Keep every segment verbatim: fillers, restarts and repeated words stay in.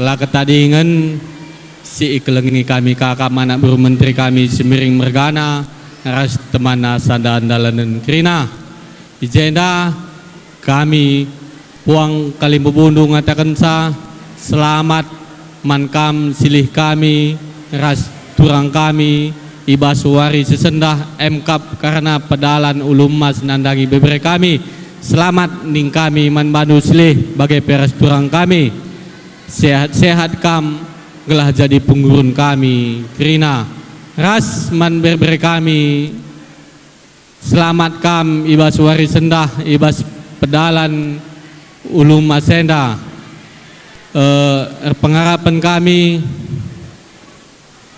La ketadingen si ikelengi kami kakap anak beru menteri kami Semiring mergana ras temanna sada ndalanen kerina. I jenda kami puang kalimbubundu ngatakenca selamat man kam silih kami ras turang kami i bas wari si sendah emkap kerna pedalan ulu emas nandangi bebere kami. Selamat ning kami man bandu silih bage pe ras turang kami. Sehat-sehat kam gelah jadi penggurun kami kerina ras man bere-bere kami. Selamat kam i bas wari sendah, i bas pedalan ulu emas enda. Eh, erpengarapen kami,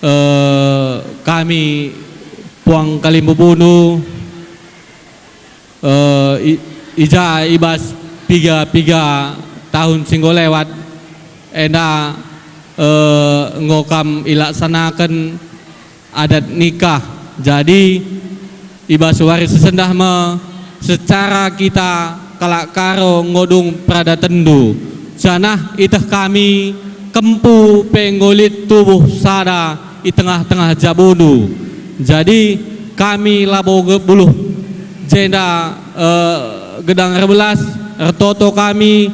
eh, kami puang kalimbubundu, eh, i, i ja i bas piga-piga tahun si enggo lewat enda, eh, enggo kam ilaksanaken adat nikah. Jadi, i bas wari si sendah me secara kita kalak Karo enggo dung peradatenndu, janah ieteh kami kempu pe enggo lit tubuh sada i tengah-tengah jabundu. Jadi, kami labo ge-, buluh jenda, eh, gedang erbelas, ertoto kami,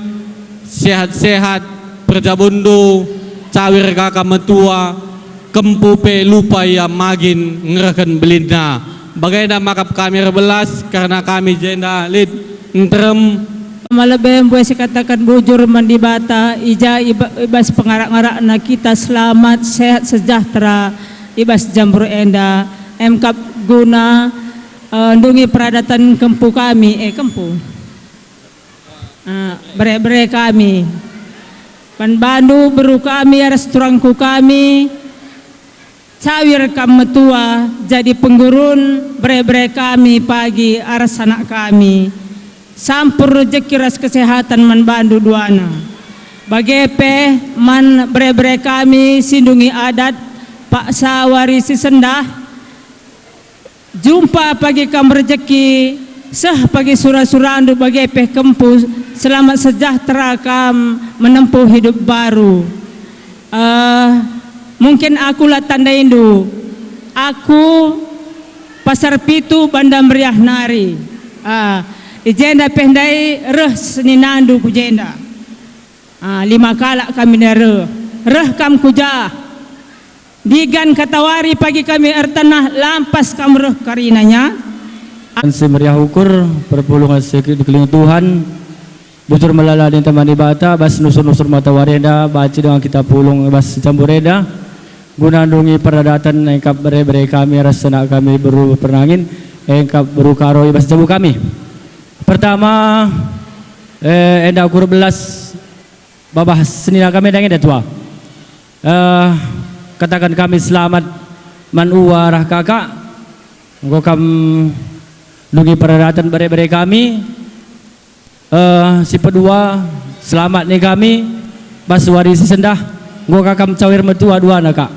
sehat-sehat perjabundu, cawir kaka metua, kempu pe lupa ia magin ngerehken belinna. Bagenda maka kami erbelas, kerna kami jenda lit nterem. Malebe mbue sikataken bujur man Dibata, i ja i ba-, i bas pengarak-ngarakna kita selamat, sehat, sejahtera i bas jambur enda, emkap guna, eh, ndungi peradaten kempu kami, eh, kempu. Ah, bere-bere kami. Man bandu beru kami ras turangku kami, cawir kam metua jadi penggurun bere-bere kami pagi ras anak kami. Sampur rejeki ras kesehatan man bandu duana. Bage pe man bere-bere kami si ndungi adat paksa wari si sendah, jumpa pagi kam rejeki, seh pagi sura-surandu bage pe kempu, selamat sejahtera kam menempuh hidup baru. Eh, mungkin aku la tandaindu. Aku Pasar Pitu, Banda Meriah nari. Ah, i jenda pe ndai reh seninandu ku jenda. Ah, lima kalak kami ndai reh. Reh kam ku jah. Ndigan katawari pagi kami ertenah, lampas kam reh karinanya. Si meriah ukur, perpulungen si dikelengi Tuhan, bujur melala ninta man Dibata, bas nusur-nusur matawari enda, banci denga kita pulung bas jambur enda, guna ndungi peradaten engkap bere-bere kami ras anak kami beru pernangin, engkap beru Karo i bas jabu kami. Pertama, eh, enda ukur belas, babah senina kami enda nge tua. Eh, kataken kami selamat man uwa ras kakak. Enggo kam ndungi peradaten bere-bere kami. Eh, si pedua, selamat ning kami bas wari si sendah. Enggo ka kam cawir metua duana, Kak.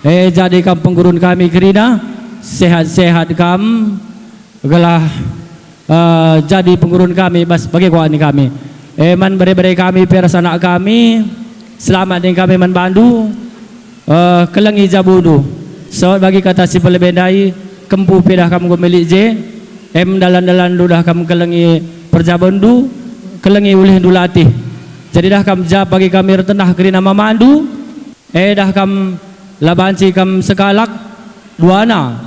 Eh, jadi kam penggurun kami kerina. Sehat-sehat kam. Gelah, eh, jadi penggurun kami bas bage kuah ning kami. Eh, man bere-bere kami pe ras anak kami, selamat ning kami man bandu, eh, kelengi jabundu. Sawat bagi kata si pelebe ndai, kempu pe dah kam enggo milik je, em dalan-dalanndu dah kam kelengi perjabundu, kelengi ulihndu latih. Jadi dah kam jab bagi kami ertenah kerina mamandu, Eh, dah kam la banci kam sekalak, duana,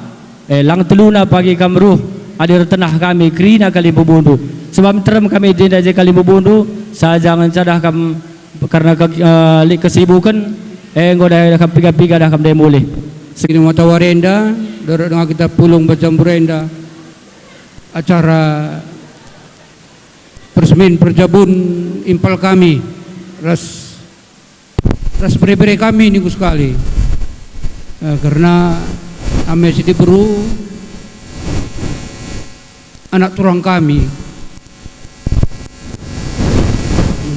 eh, lang teluna pagi kam ruh, adi ertenah kami kerina kalimbubundu. Sebab nterem kami jenda je kalimbubundu, saja ngenca dah kam kerna ke-, eh, lit kesibuken, eh, enggo dah kam piga-piga dah kam ndai mulih. Sekini mata warenda, dorok denga kita pulung bas jambur enda, acara persemin perjabun impal kami ras ras bere-bere kami ningu sekali. Eh, kerna ame si diberu anak turang kami.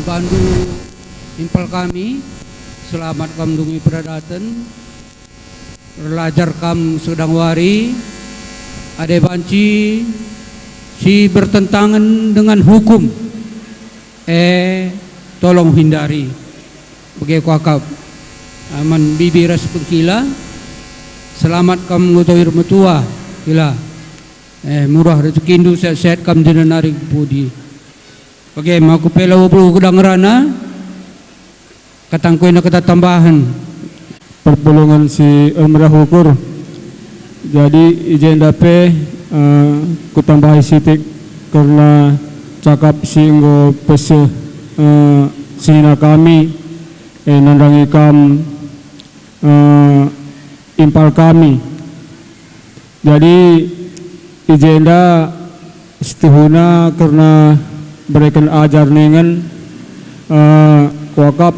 Bandu impal kami, selamat kam ndungi peradaten, erlajar kam sedang wari, adi banci si bertentangan dengan hukum, eh, tolong hindari. Bage kuakap, ah, man bibi ras bengkila, selamat kam enggo tawir metua, kila. Eh, murah rejekindu, sehat-sehat kam jenda nari ku pudi. Bage ma aku pe labo beluh gedang ngerana, katangku enda kata tambahen. Perpulungen si ermerah ukur. Jadi, i jenda pe, eh, kutambahi sitik kerna cakap si enggo peseh, eh, senina kami, eh, nandangi kam, eh, impal kami. Jadi, i jenda situhuna kerna bereken ajar ningen, eh, kuakap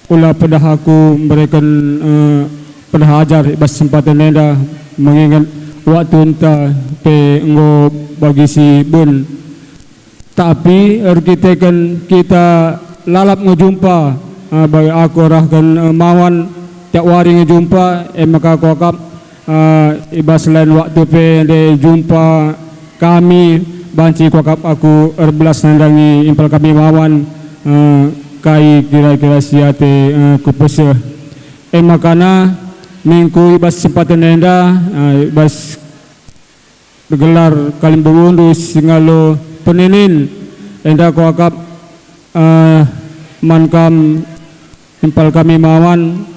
ula pedah aku mbereken, eh, pedah ajar i bas sempaten enda, menginget waktunta pe enggo bagi si ben. Tapi erkiteken kita lalap ngejumpa, eh, bagi aku arahken, eh, Mawan tiap wari ngejumpa, e maka kuakap, eh, i bas lain waktu pe ndai jumpa kami banci kuakap aku erbelas nandangi impal kami Mawan, eh, kai kira-kira si ate, eh, kupeseh. E makana ningku i bas sempaten enda, eh, i bas gelar kalimbubundu si ngalo peninin enda kuakap, eh, man kam impal kami Mawan,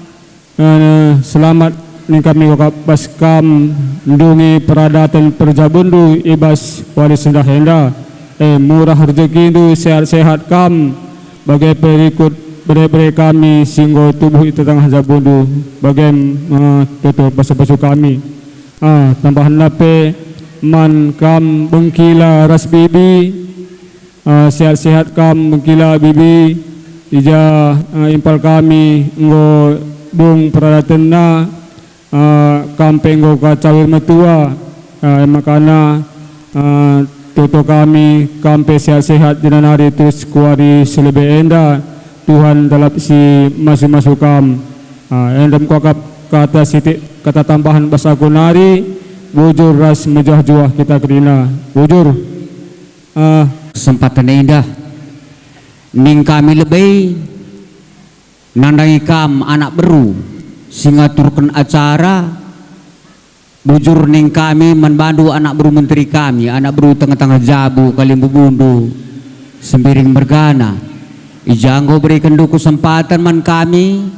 eh, selamat ning kami kuakap bas kam ndungi peradaten perjabundu i bas wari sendah enda. Eh, murah rejekindu, sehat-sehat kam, bage pe rikut bere-bere kami si enggo tubuh i tengah-tengah jabundu, bage, eh, toto pasu-pasu kami. Ah, tambahenna pe man kam bengkila ras bibi, ah, sehat-sehat kam bengkila bibi, i ja, ah, impal kami enggo dung peradatenna, ah, kam pe enggo ka cawir metua, ah, e makana, ah, toto kami kam pe sehat-sehat jenda nari terus ku wari si lebe enda, Tuhan ndalap si masu-masu kam. Ah, enda me kuakap kata sitik, kata tambahen bas aku nari, bujur ras mejuah-juah kita kerina. Bujur. Ah. Kesempatan indah ning kami lebe nandangi kam anak beru si ngaturken acara. Bujur ning kami man bandu anak beru menteri kami, anak beru tengah-tengah jabu kalimbubundu Sembiring mergana. I ja enggo berekenndu kesempatan man kami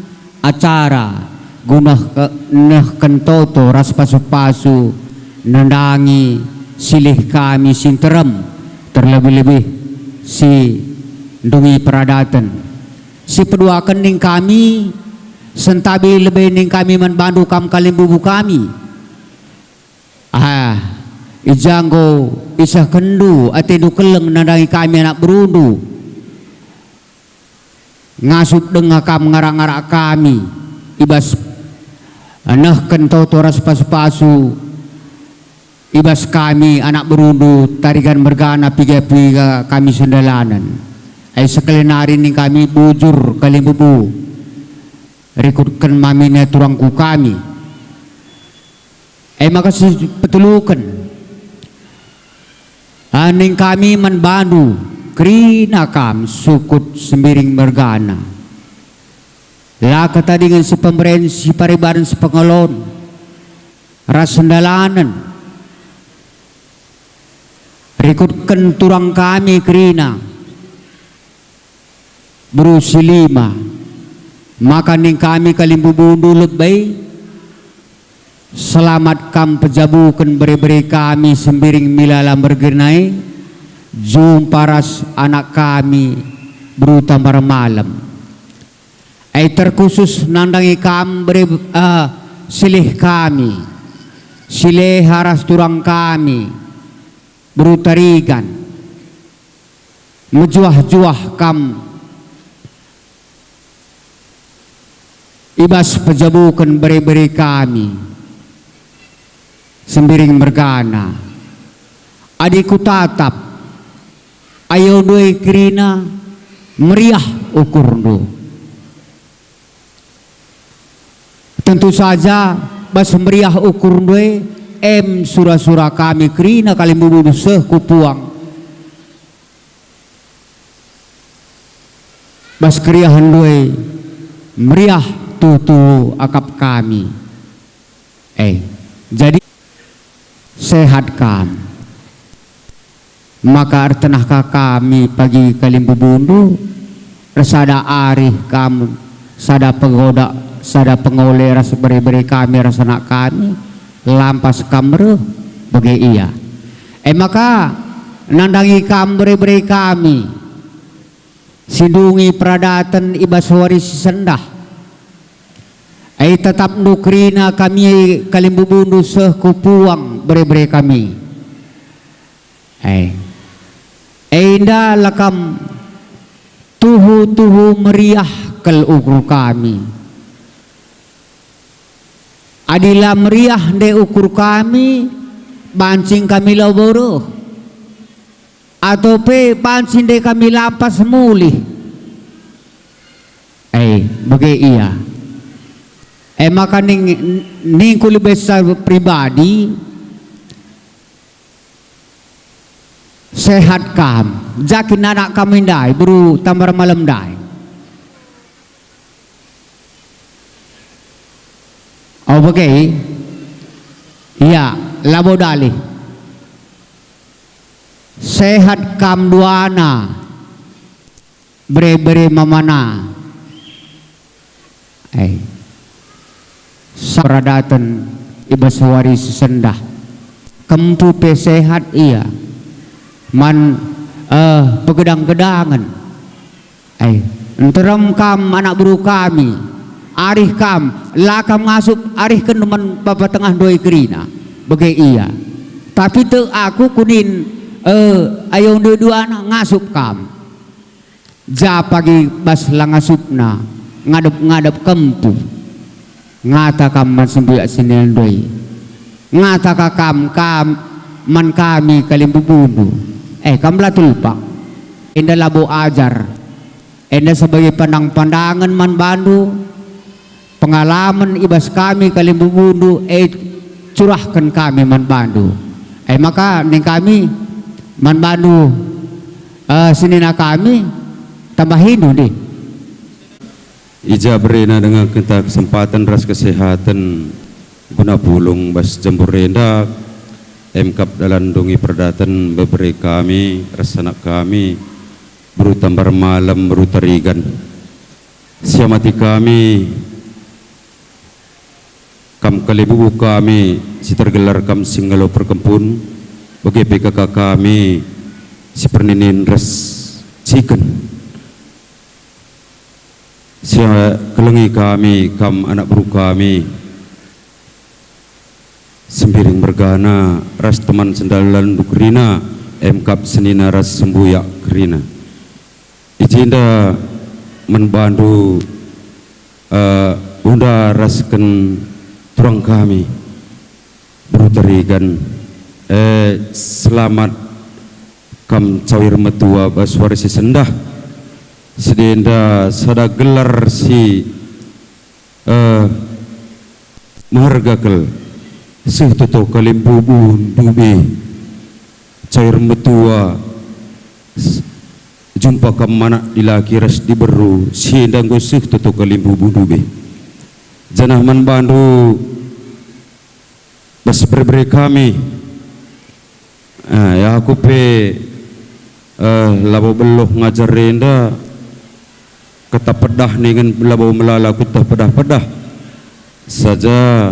acara guna ke-, nehken toto ras pasu-pasu nandangi silih kami si nterem, terlebih-lebih si ndungi peradaten. Si peduaken ning kami, sentabi lebe ning kami man bandu kam kalimbubu kami. Ah, i ja enggo isehkenndu atendu keleng nandangi kami anak berundu. Ngasup denga kam ngarak-ngarak kami i bas nehken toto ras pasu-pasu i bas kami anak berundu Tarigan mergana piga-piga kami sendalanen. Ai sekali nari ning kami bujur kalimbubu rikutken mamina turangku kami. E maka si peteluken, ah, ning kami man bandu, kerina kam sukut Sembiring mergana. La ketadingen si pemeren, si paribaran, si pengelon, ras sendalanen. Rikutken turang kami kerina. Beru si lima, maka ning kami kalimbubundu lebe, selamat kam pejabuken bere-bere kami Sembiring Milala mergana e, jumpa ras anak kami beru Tambar Malem. E terkhusus nandangi kam bere, eh, silih kami, sileha ras turang kami, beru Tarigan. Mejuah-juah kam i bas pejabuken bere-bere kami, Sembiring mergana. Adi kutatap, ayondu e kerina meriah ukurndu. Tentu saja, bas meriah ukurndu e, em sura-sura kami kerina kalimbubundu seh ku puang. Bas keriahenndu e, meriah tuhu-tuhu akap kami. Eh, jadi sehat kam. Maka ertenah ka kami pagi kalimbubundu, ersada arih kam, sada pegoda, sada pengole ras bere-bere kami ras anak kami, lampas kam reh, bage ia. E maka, nandangi kam bere-bere kami, si ndungi peradaten i bas wari si sendah. E, tetapndu kerina kami kalimbubundu seh ku puang bere-bere kami. E, enda la kam tuhu-tuhu meriah kal ukur kami. Adi la meriah nde ukur kami, banci kami labo reh. Atau pe banci nde kami lampas mulih. E, bage ia. E maka ning-, ningku lebe secara pribadi, sehat kam, jakin anak kami ndai, beru Tambar Malem ndai. O bage, ia, labo dalih. Sehat kam duana, bere-bere mamana. E, sa-, peradaten i bas wari si sendah. Kempu pe sehat ia. Man, eh, pegedang-gedangen. Ai, nterem kam anak beru kami, arih kam, la kam ngasup, arihken man bapa tengah ndoi kerina, bage ia. Tapi tek aku kunin, eh, ayo ndoi duana ngasup kam. Ja pagi bas la ngasupna, ngadep-ngadep kempu. Ngata kam man sembuyak si nina ndoi. Ngata ka kam, kam man kami kalimbubundu. Eh, kam la tulpak. Enda labo ajar. Enda sebagai pandang-pandangen man bandu, pengalamen i bas kami kalimbubundu, e, curahken kami man bandu. E maka ning kami man bandu, eh, senina kami, tambahindu ndih. I ja berena denga kita kesempaten ras kesehaten guna pulung bas jambur enda, emkap dalan ndungi perdaten bebere kami ras anak kami, beru Tambar Malem, beru Tarigan. Siamati kami, kam kalimbubu kami si tergelar kam si ngalo perkempun, bage pe kaka kami si perninin ras ciken. Siakelengi kami, kam anak beru kami, Sembiring mergana ras teman sendalan dukerina, emkap senina ras sembuyak kerina. I jenda man bandu, eh, unda rasken turang kami, beru Tarigan, eh, selamat kam cawir metua bas wari si sendah. Sidenda sada gelar si, eh, meherga kal, seh toto kalimbubundu be. Cawir metua, s-, jumpa kam anak dilaki ras diberu, si enda enggo seh toto kalimbubundu be. Janah man bandu bas bere-bere kami. Ah, ya aku pe, eh, labo beluh ngajar enda, kata pedah ningen labo melala kueteh pedah-pedah. Saja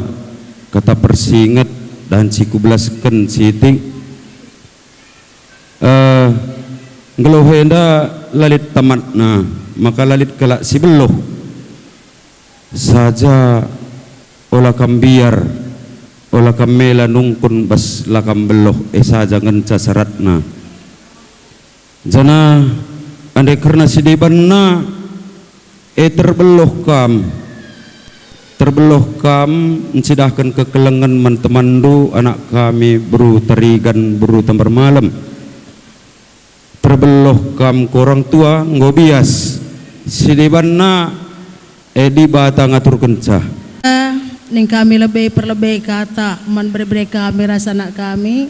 kata persinget dan si kubelasken sitik. Eh, nggeluh enda la lit tamatna, maka la lit kalak si beluh. Saja ola kam mbiar, ola kam mela nungkun bas la kam beluh, e saja ngenca saratna. Janah ande kerna si debanna, e terbeluh kam, terbeluh kam ncidahken kekelengen man temanndu, anak kami, beru Tarigan, beru Tambar Malem. Terbeluh kam ku orang tua enggo bias, si debanna, e, Dibata ngaturkenca. Ning kami lebe perlebe kata man bere-bere kami ras anak kami,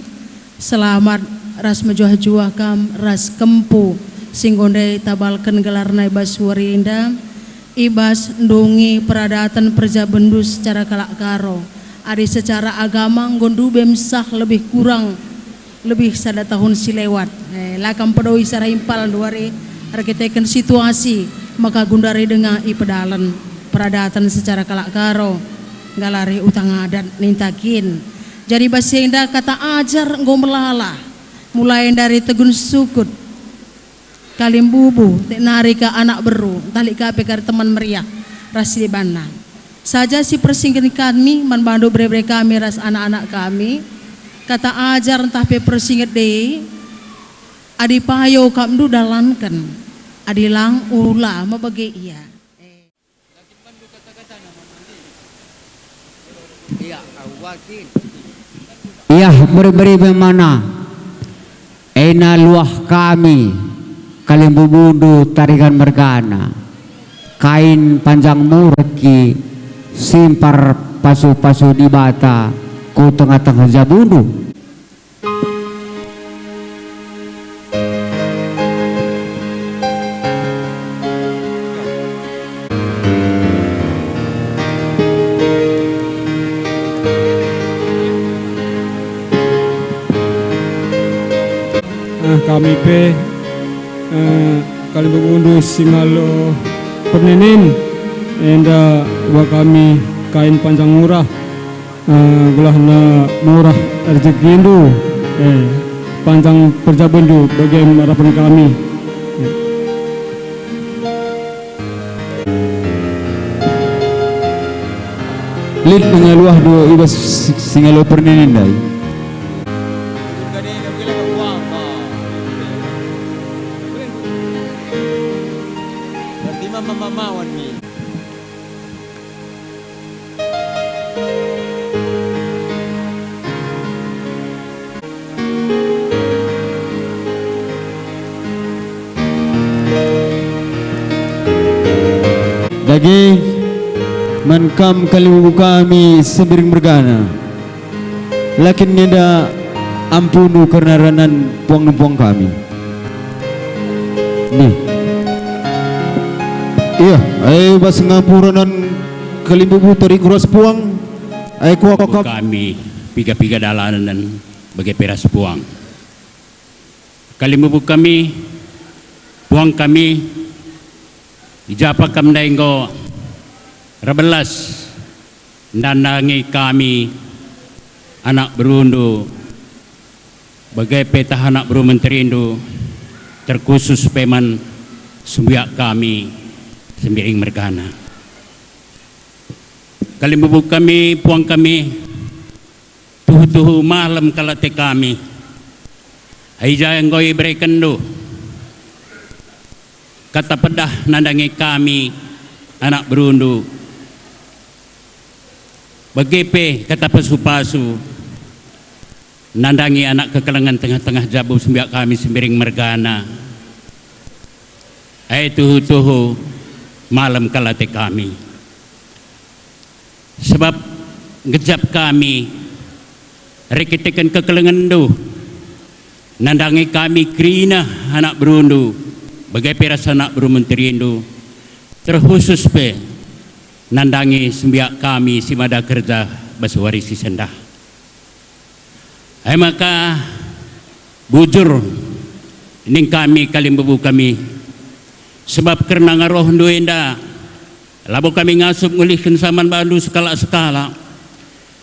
selamat ras mejuah-juah kam ras kempu si enggo ndai tabalken gelarna i bas wari enda. I bas ndungi peradaten perjabenndu secara kalak Karo, adi secara agama enggo ndube mesah lebih kurang lebih sada tahun si lewat. Eh, la kam pedoi secara impal nduari erkiteken situasi, maka gundari denga ipedalen peradaten secara kalak Karo, nggalari utang adat ninta kin. Jadi bas enda kata ajar enggo melala, mulai dari tegun sukut, kalimbubu, tek nari ka anak beru, ntah lit ka pe kari teman meriah ras si debanna. Saja si persingget kami man bandu bere-bere kami ras anak-anak kami, kata ajar ntah pe persinget dei, adi payo akapndu dalanken, adi lang ula mebage ia. Iah beri-beri mana, ena luah kami, kalimbubundu Tarigan mergana, kain panjang murki, simpar pasu-pasu Dibata ku tengah-tengah jabundu. Eh, kami pe, eh, kalimbubundu si ngalo perninin, enda uba kami kain panjang murah. Eh, gelahna murah rejekindu, eh, panjang perjabenndu bage me arapen kami. Lit nge luahndu i bas si, si ngalo perninin ndai. Dage, man kam kalimbubu kami Sembiring mergana, la kin ngenda ampunu kerna ranan puang-puang kami. Nih. Ia, e bas ngampurenan kalimbubu Tarigan ras puang, e kuakap kami piga-piga dalanen bage pe ras puang. Kalimbubu kami, puang kami, i ja pe kam ndai enggo erbelas nandangi kami, anak berundu, bage pe tah anak beru menterindu, terkhusus pe man sembiak kami Sembiring mergana. Kalimbubu kami, puang kami, tuhu-tuhu malem kal ate kami. I ja enggo iberekenndu kata pedah nandangi kami, anak berundu, bage pe kata pasu-pasu nandangi anak kekelengen tengah-tengah jabu sembiak kami Sembiring mergana. E tuhu-tuhu malem kal ate kami. Sebab ngejap kami erkiteken kekelengenndu nandangi kami kerina anak berundu, bage pe ras anak beru menterindu, terkhusus pe nandangi sembiak kami si mada kerja bas wari si sendah. E maka, bujur ning kami kalimbubu kami, sebab kerna ngarohndu enda, labo kami ngasup ngulihkenca man bandu sekalak-sekalak,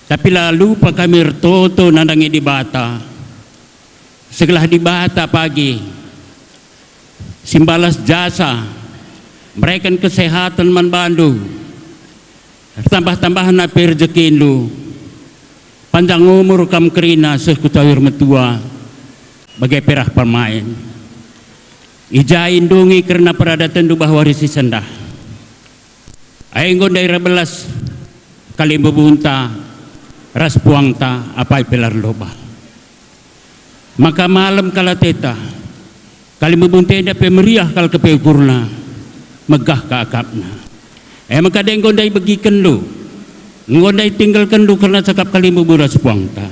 tapi la lupa kami ertoto nandangi Dibata. Segelah Dibata pagi si mbalas jasa, mereken kesehaten man bandu, ertambah-tambahna pe rejekindu, panjang umur kam kerina seh ku tawir metua, bage pe reh permain. I ja indungi kerna peradatenndu bah wari si sendah. Ai enggo ndai erbelas kalimbubunta ras puangta apai pe la erlobah. Maka malem kal ateta, kalimbubunta enda pe meriah kal kepe ukurna, megah ka akapna. E maka dai enggo ndai begikenndu, enggo ndai tinggelkenndu kerna cakap kalimbubu ras puangta.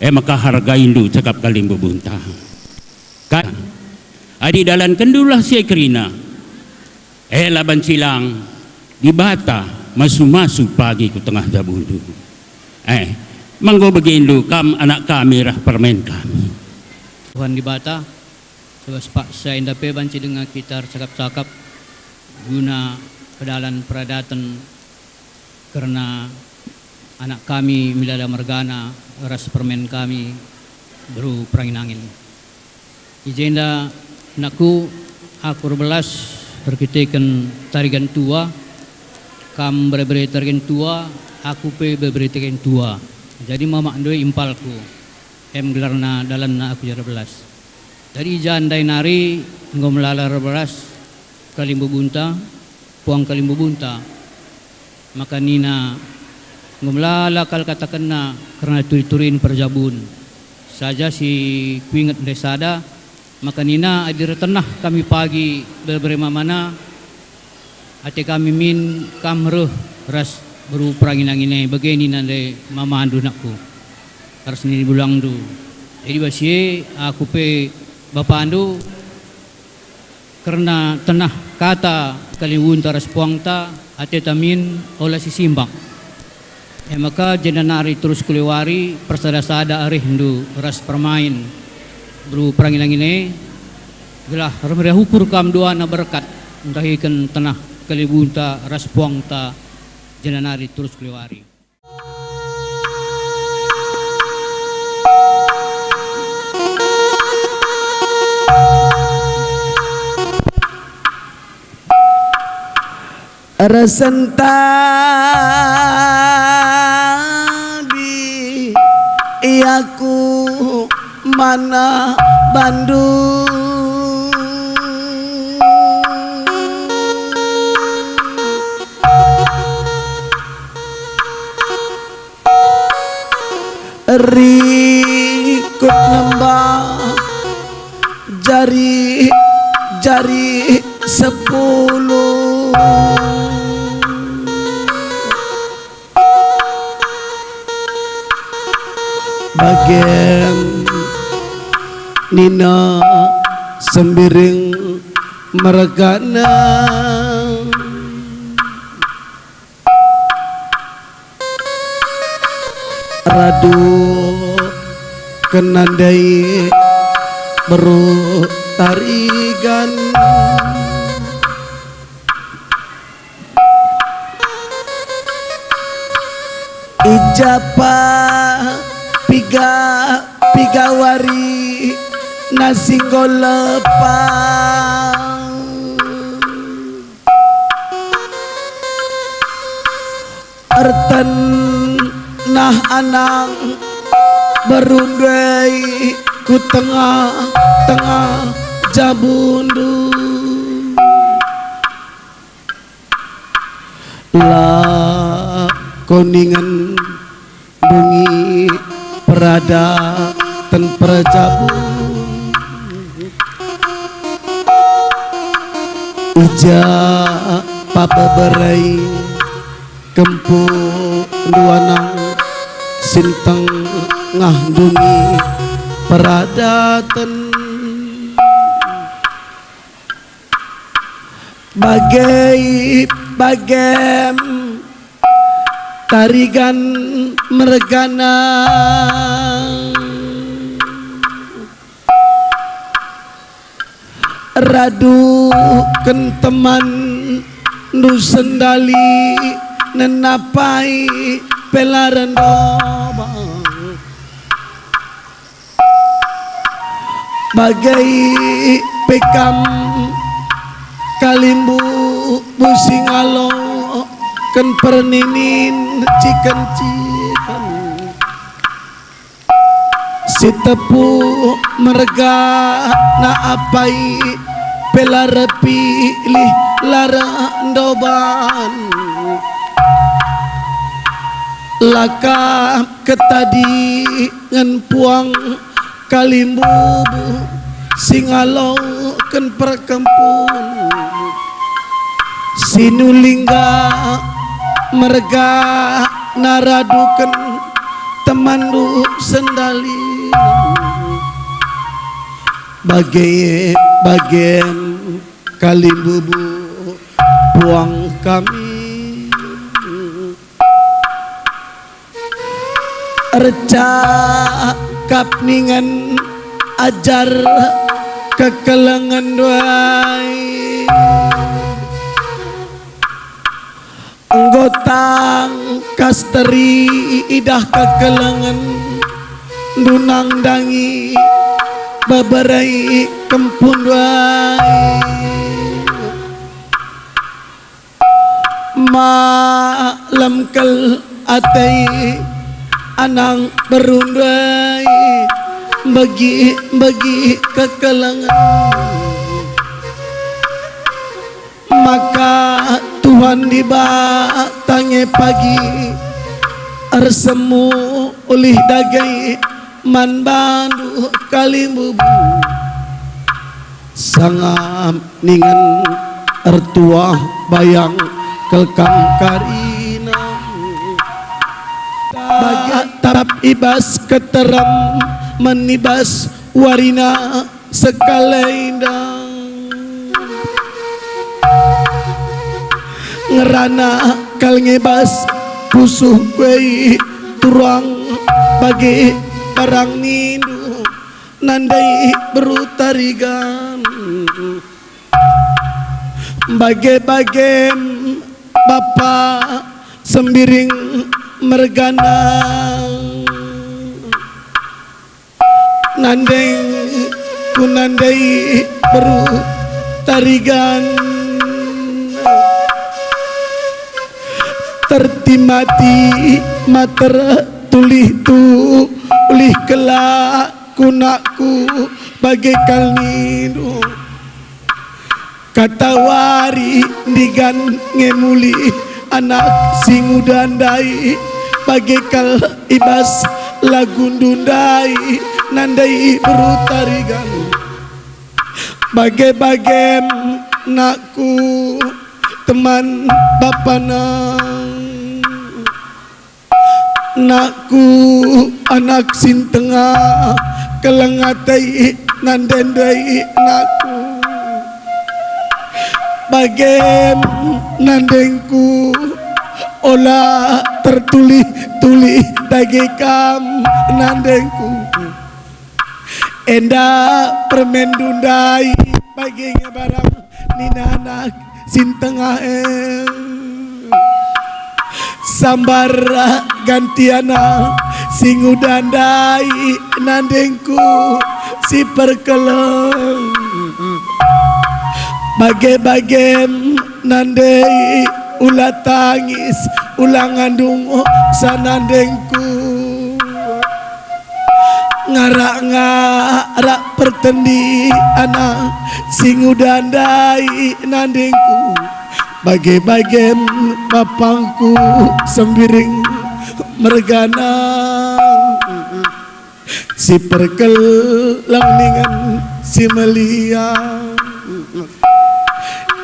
E maka hargaindu cakap kalimbubunta. Kan, adi dalankenndulah si e kerina, e la banci lang, Dibata masu-masu pagi ku tengah jabundu. Eh, manggo begindu kam anak kami reh permen kami. Tuhan Dibata, sebab paksa enda pe banci denga kita ercakap-cakap guna pedalan peradaten kerna anak kami Milala mergana ras permen kami beru Perangin-angin. I jenda, nakku, aku erbelas erkiteken tarigan tua, kam bere-bere tarigan tua, aku pe bere-bere tarigan tua. Jadi mamak ndoi impalku, em gelarna dalanna aku erbelas. Jadi i ja ndai nari enggo melala erbelas kalimbubunta, puang kalimbubunta. Maka nina, enggo melala kal katakenna kerna turi-turin perjabun. Saja si kuinget ndai sada, maka nina, adi ertenah kami pagi bere-bere mamana, ate kami min kam reh ras beru Perangin-angin e, bage nina ndai mamandu nakku, ras nini bulangndu. Jadi bas si e aku pe bapandu, kerna tenah kata kalimbubunta ras puangta, ateta min ola sisimbak. E maka jenda nari terus kuliwari persada-sada arihndu ras permain beru Perangin-angin e, gelah ermeriah ukur kam duana berkat ndahiken tenah kalimbubunta ras puangta, jenda nari terus kuliwari. Ersentadi aku mana bandu. Rikut nembah jari-jari sepuluh. Bage nina Sembiring mergana. Radu kena ndai beru tarigan. I ja pe piga-piga wari nasi enggo lepas. Ertenah anang beru ndai ku tengah-tengah jabundu. La ko ningen dungi peradaten perjabun. I ja pe bebere kempu ndu anang si tengah dungi peradaten. Bage-bagem tarigan mergana. Radu ken temanndu sendali nenapai pe la rendobang. Bage pe kam kalimbubu si ngaloken perninin ciken-ciken. Si tepuk mergana apai pe la erpilih la rendoban. La kam ketadingen puang kalimbubu si ngaloken perkempun. Si nulingga mergana raduken temanndu sendali. Bage-bagem kalimbubu puang kami. Ercakap ningen ajar kekelengen ndai. Enggo tangkas teridah kekelengen ndunang ndangi beberai kempu ndai. Malem kal ate anang beru ndai, mbegi-mbegi kekelengen. Maka Tuhan Dibata nge pagi ersemu ulih dage man bandu kalimbubu. Sangap ningen ertuah bayang kal kam karina. Bage tap i bas keterem, man i bas warina sekalenda. Ngerana kal nge bas pusuh kue turang bage barang nindu nandai beru tarigan. Bage-bagem bapa sembiring mergana. Nandeng ku nandai beru tarigan. Tertimati mater tulih tu ulih kelak ku nakku bage kal nindu. Katawari ndigan nge mulih anak si nguda ndai, bage kal i bas lagundu ndai, nandai beru tarigan. Bage-bagem nakku teman bapana. Nakku, anak si ntengah, keleng ate nande ndai nakku. Bagem nandengku, ola tertulih-tulih dage kam nandengku. Enda permenndu ndai bage nge barang nina anak si ntengah e. Sambar gantiana si nguda ndai nandengku si perkeleng. Bage-bagem nandei ula tangis, ula ngandung sa nandengku. Ngarak-ngarak pertendi anak si nguda ndai nandengku. Bage-bagem bapangku sembiring mergana. Si perkeleng ningen si meliah.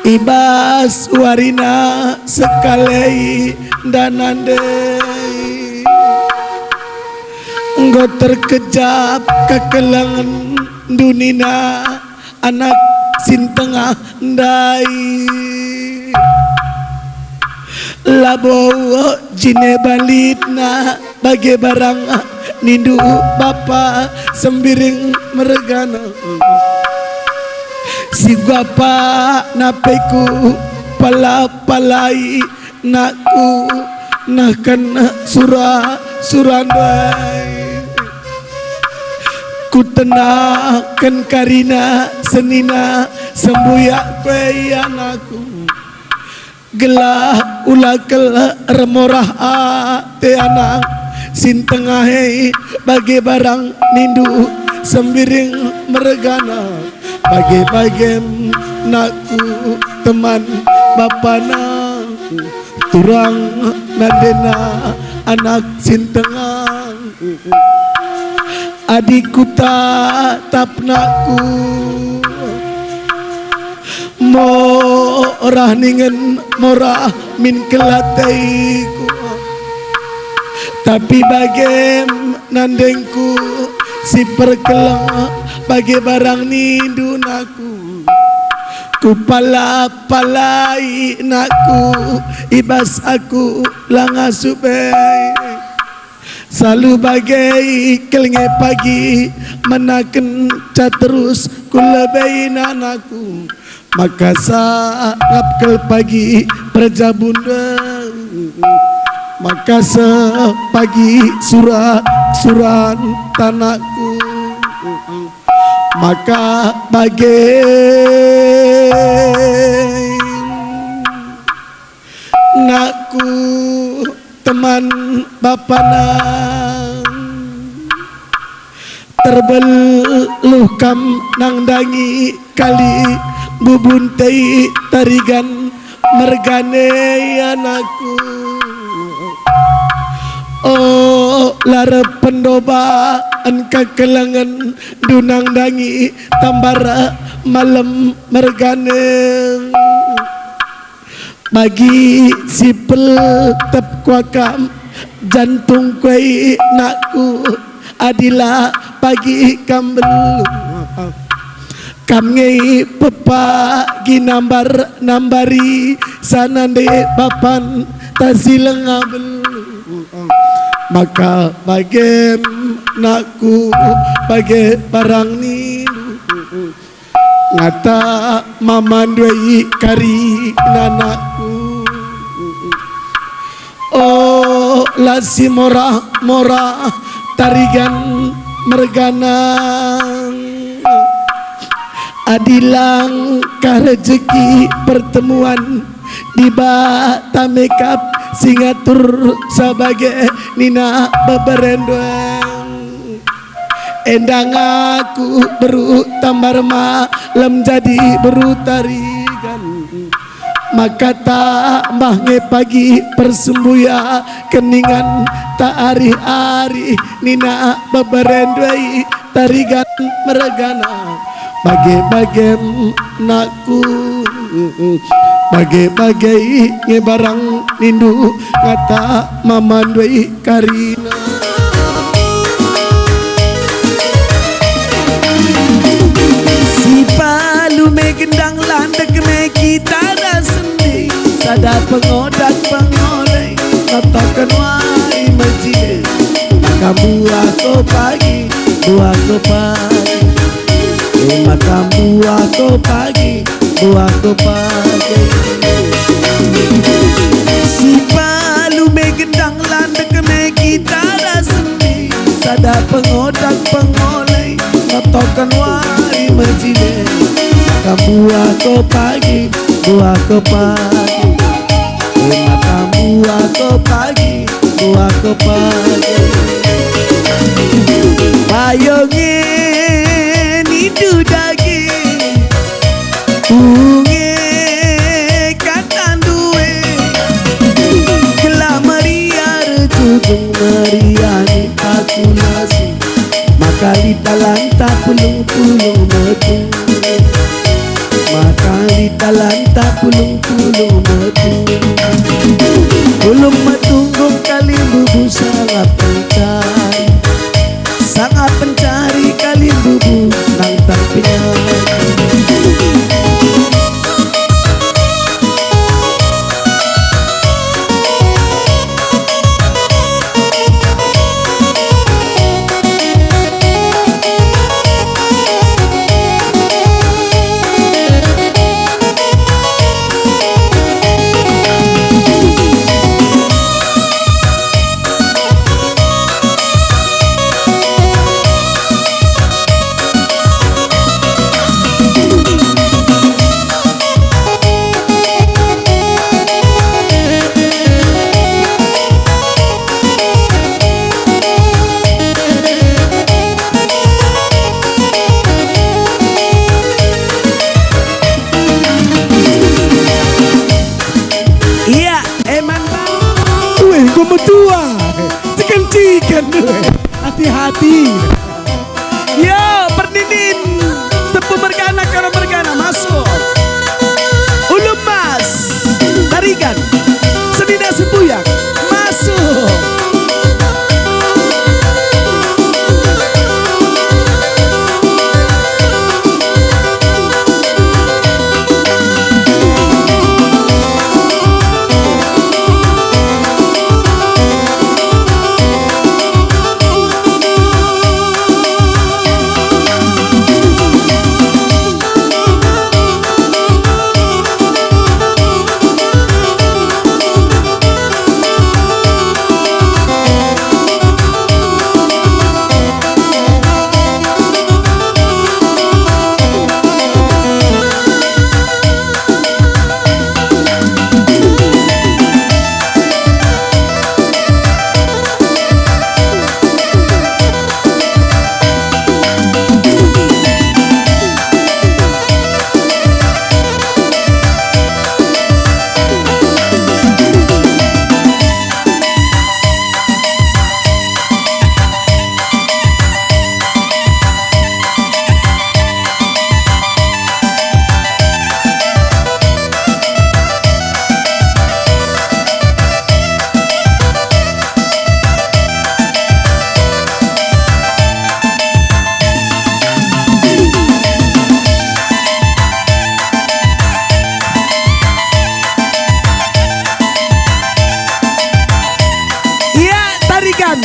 I bas warina sekalenda nandei. Enggo terkejap kekelengen ndunina anak si ntengah ndai. Labo jine balitna bage barang nindu bapa sembiring mergana. Si bapa napeku pala-palai nakku nahken sura-sura ndai. Kutenahken karina senina sembuyak kue anakku. Gelah ula kal ermorah ate anak si ntengah e bage barang nindu sembiring mergana. Bage-bagem nakku teman bapana, turang nandena anak si ntengah. Adi kutatap nakku, morah ningen morah min kelateku. Tapi bagem nandengku si perkeleng bage barang nindu nakku. Kupala-palai nakku i bas aku la ngasup e. Salu bage kal nge pagi, menaken ca terus kulebei nanaku. Maka sangap kal pagi perjabun, maka sepagi sura-suran tanakku. Maka bage nakku teman bapana. Terbeluh kam nandangi kali bubun tei tarigan mergane anakku. Oh, lara pendoba engka kelengen du nandangi tambar malem mergane. Bagi si peltep kuakam jantung kuai nakku, adila pagi kam beluh. Kam nge pepagi nambar-nambari sana nde bapan tasi lenga beluh. Maka bagem nakku bage barang nindu. Ngata mama nduai kari nanakku. Oh, la si morah-morah tarigan mergana. Adila engka rejeki pertemuan Dibata me kap si ngatur sabage nina beberen doang. Enda ngaku beru tambar malem jadi beru tarigan. Maka tambah nge pagi persembuya keningan ta arih-arih nina beberen doai tarigan mergana. Bage-bagem nakku, bage-bage nge barang nindu ngata mama nduai karina. Si palu me gendang landek me kita ras sendi, sada pengodak pengolei, notoken wari mejile, maka buah ko pagi, buah ko pagi. E maka buah ko pagi, buah ko pagi. Si palu me gendang landek me kita ras sendi, sada pengodak pengolei, notoken wari mejile, maka buah ko pagi, buah ko pagi. E maka buah ko pagi, buah ko pagi. Payo nge nindu dage, unge kata ndue. Gelah meriah rejujung meriah ni aku nasi. Maka lit dalan ta pulung-pulung metung. Maka lit dalan ta pulung-pulung metung. Pulung metung gong kalimbubu sangap pencari. Sangap pencari kalimbubu nang tak penyari. Iya, eman. Weh, enggo metua. Ciken-ciken. Hati-hati. Yo, perninin. Tepu mergana, karo mergana, masuk. Ulu Mas, Tarigan, Senina Sembuyak, masuk.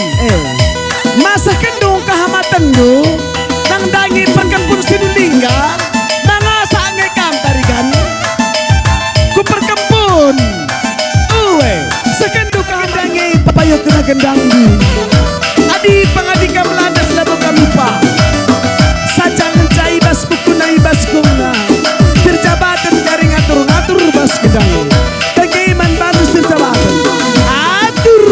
Eh, maseh kendung kehamatenndu, nandangi perkempun Sinulingga, mangasak nge kam tarigan. Ku perkempun, ue, seh kendung kehamatenndu, payo kena gendangdu. Adi pengadi kam landas labo kam lupa. Saja ngenca i bas bukuna i bas gumna. Sirjabaten kari ngatur-ngatur bas gedang. Dage man bandu sirjabaten. Atur.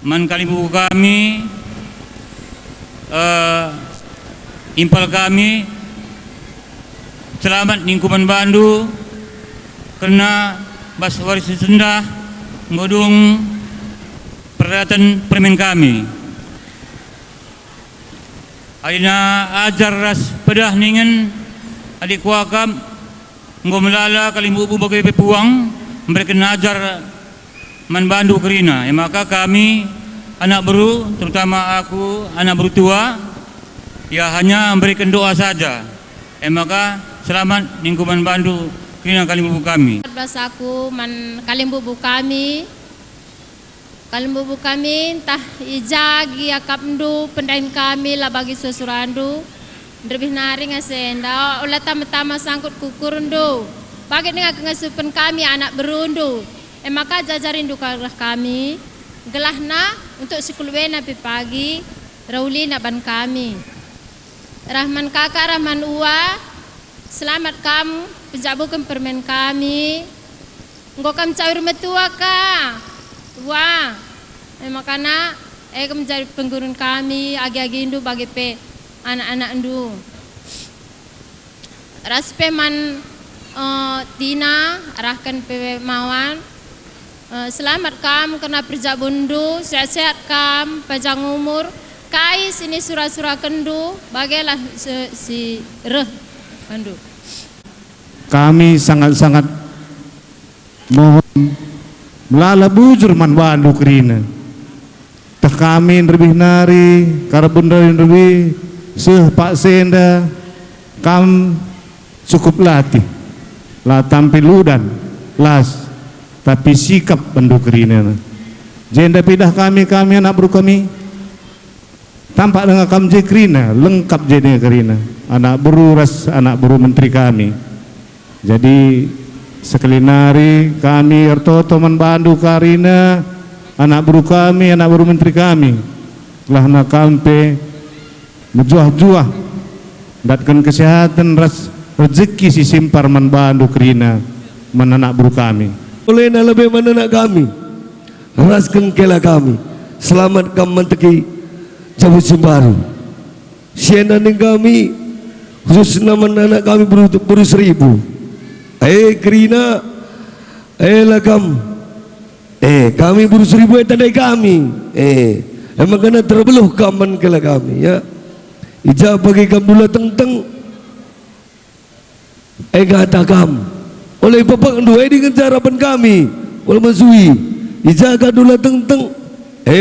Man kalimbubu kami, eh, impal kami, selamat ningku man bandu, kerna bas wari si sendah enggo dung peradaten permen kami. Adina ajar ras pedah ningen adik kuakap enggo melala kalimbubu bage pe puang mereken ajar man bandu kerina. E maka kami anak beru, terutama aku anak beru tua, ya hanya mereken doa saja. E maka selamat ningku man bandu kerina kalimbubu kami. Bas aku man kalimbubu kami. Kalimbubu kami, ntah i ja gia akapndu, pendahin kami la bagi sura-surandu. Nderbih nari ngase enda, ola tama-tama sangkut kukurndu. Bage denga kengasupen kami anak berundu. E maka jajarindu ka-, kami, gelahna untuk si kuluena pe pagi, reh ulina ban kami. Reh man kakak, reh man ua, selamat kam, penjabuken permen kami. Enggo kam caur metua ka, ua. E makana, e kam jadi penggurun kami, agi-agindu bage pe anak-anakndu. Ras pe man, eh, Tina, arahken pe Mawan. Eh, selamat kam kerna perjabunndu, sehat-sehat kam, panjang umur, kai si nisura-surakenndu, bagelah se-, si reh bandu. Kami sangat-sangat mohon melala bujur man bandu kerina. Teh kami nderbih nari, karaben nari nderbih, seh paksa enda, kam cukup latih, la tampi ludan, las, tapi sikap bandu kerina. Jenda pidah kami, kami anak beru kami, tampak denga kam je kerina, lengkap je denga kerina, anak beru ras anak beru menteri kami. Jadi, sekali nari kami ertoto man bandu kerina, anak beru kami, anak beru menteri kami. Gelahna kam pe mejuah-juah ndatken kesehaten ras rejeki si simpar man bandu kerina, man anak beru kami. Ulena lebe man anak kami, rasken kela kami. Selamat kam manteki jabu si mbaru. Si enda nina kami, khususna man anak kami beru, beru Seribu. Eh, kerina, eh, la kam. Eh, kami beru Seribu, eh, tandai kami. Eh, emang kena terbeluh kam man kela kami, ya. I ja bagi kam dula tengteng. E kata kam, ola ipepekndu, e dingen cara pen kami, ola mesui. I ja ka dula tengteng, e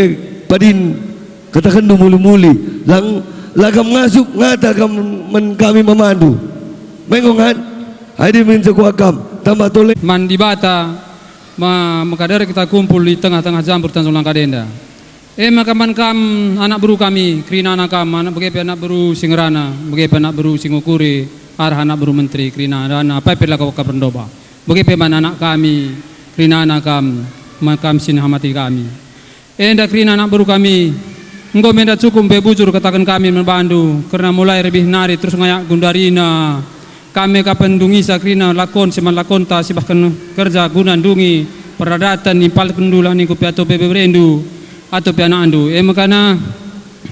padin ketakenndu muli-muli, lang la kam ngasup ngata kam man kami mamandu. Mengong kan? Adi min sekuak kam, tambah tole. Man Dibata, ma-, maka dare kita kumpul di tengah-tengah jambur Tanjung Langkat enda. E maka man kam, anak beru kami, kerinana kam, anak bage pe anak beru si ngerana, bage pe anak beru si ngukuri, arah anak beru menteri, kerinana, apai pe lako ka pendoba. Bage pe man anak kami, kerinana kam, man kam si nahamati kami. Enda kerina anak beru kami, enggo menda cukup mbe bujur kataken kami man bandu, kerna mulai rebih nari terus ngayak genduarina. Kami ka pendungisa kerina lakon si man lakonta sibahken kerja guna ndungi peradaten impalkenndu la ningku pe atau pe beberendu atau pe anakndu. E mekana,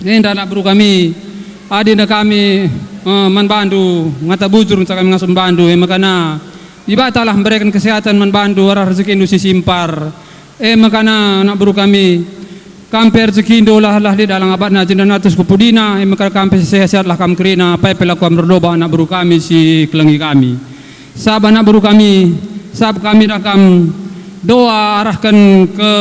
enda anak beru kami, adi enda kami, eh, man bandu, ngata bujur ngenca kami ngasup bandu, e mekana, Dibatalah mbereken kesehatan man bandu arah rejekindu si simpar. E mekana anak beru kami, Kam pe rejekindu lah, lah lit dalang abatna jenda natus ku pudina, e maka kam pe sehat-sehatlah kam kerina, apai pe la kam erdoba anak beru kami si kelengi kami. Saba anak beru kami, sab kami dah kam doa arahken ke,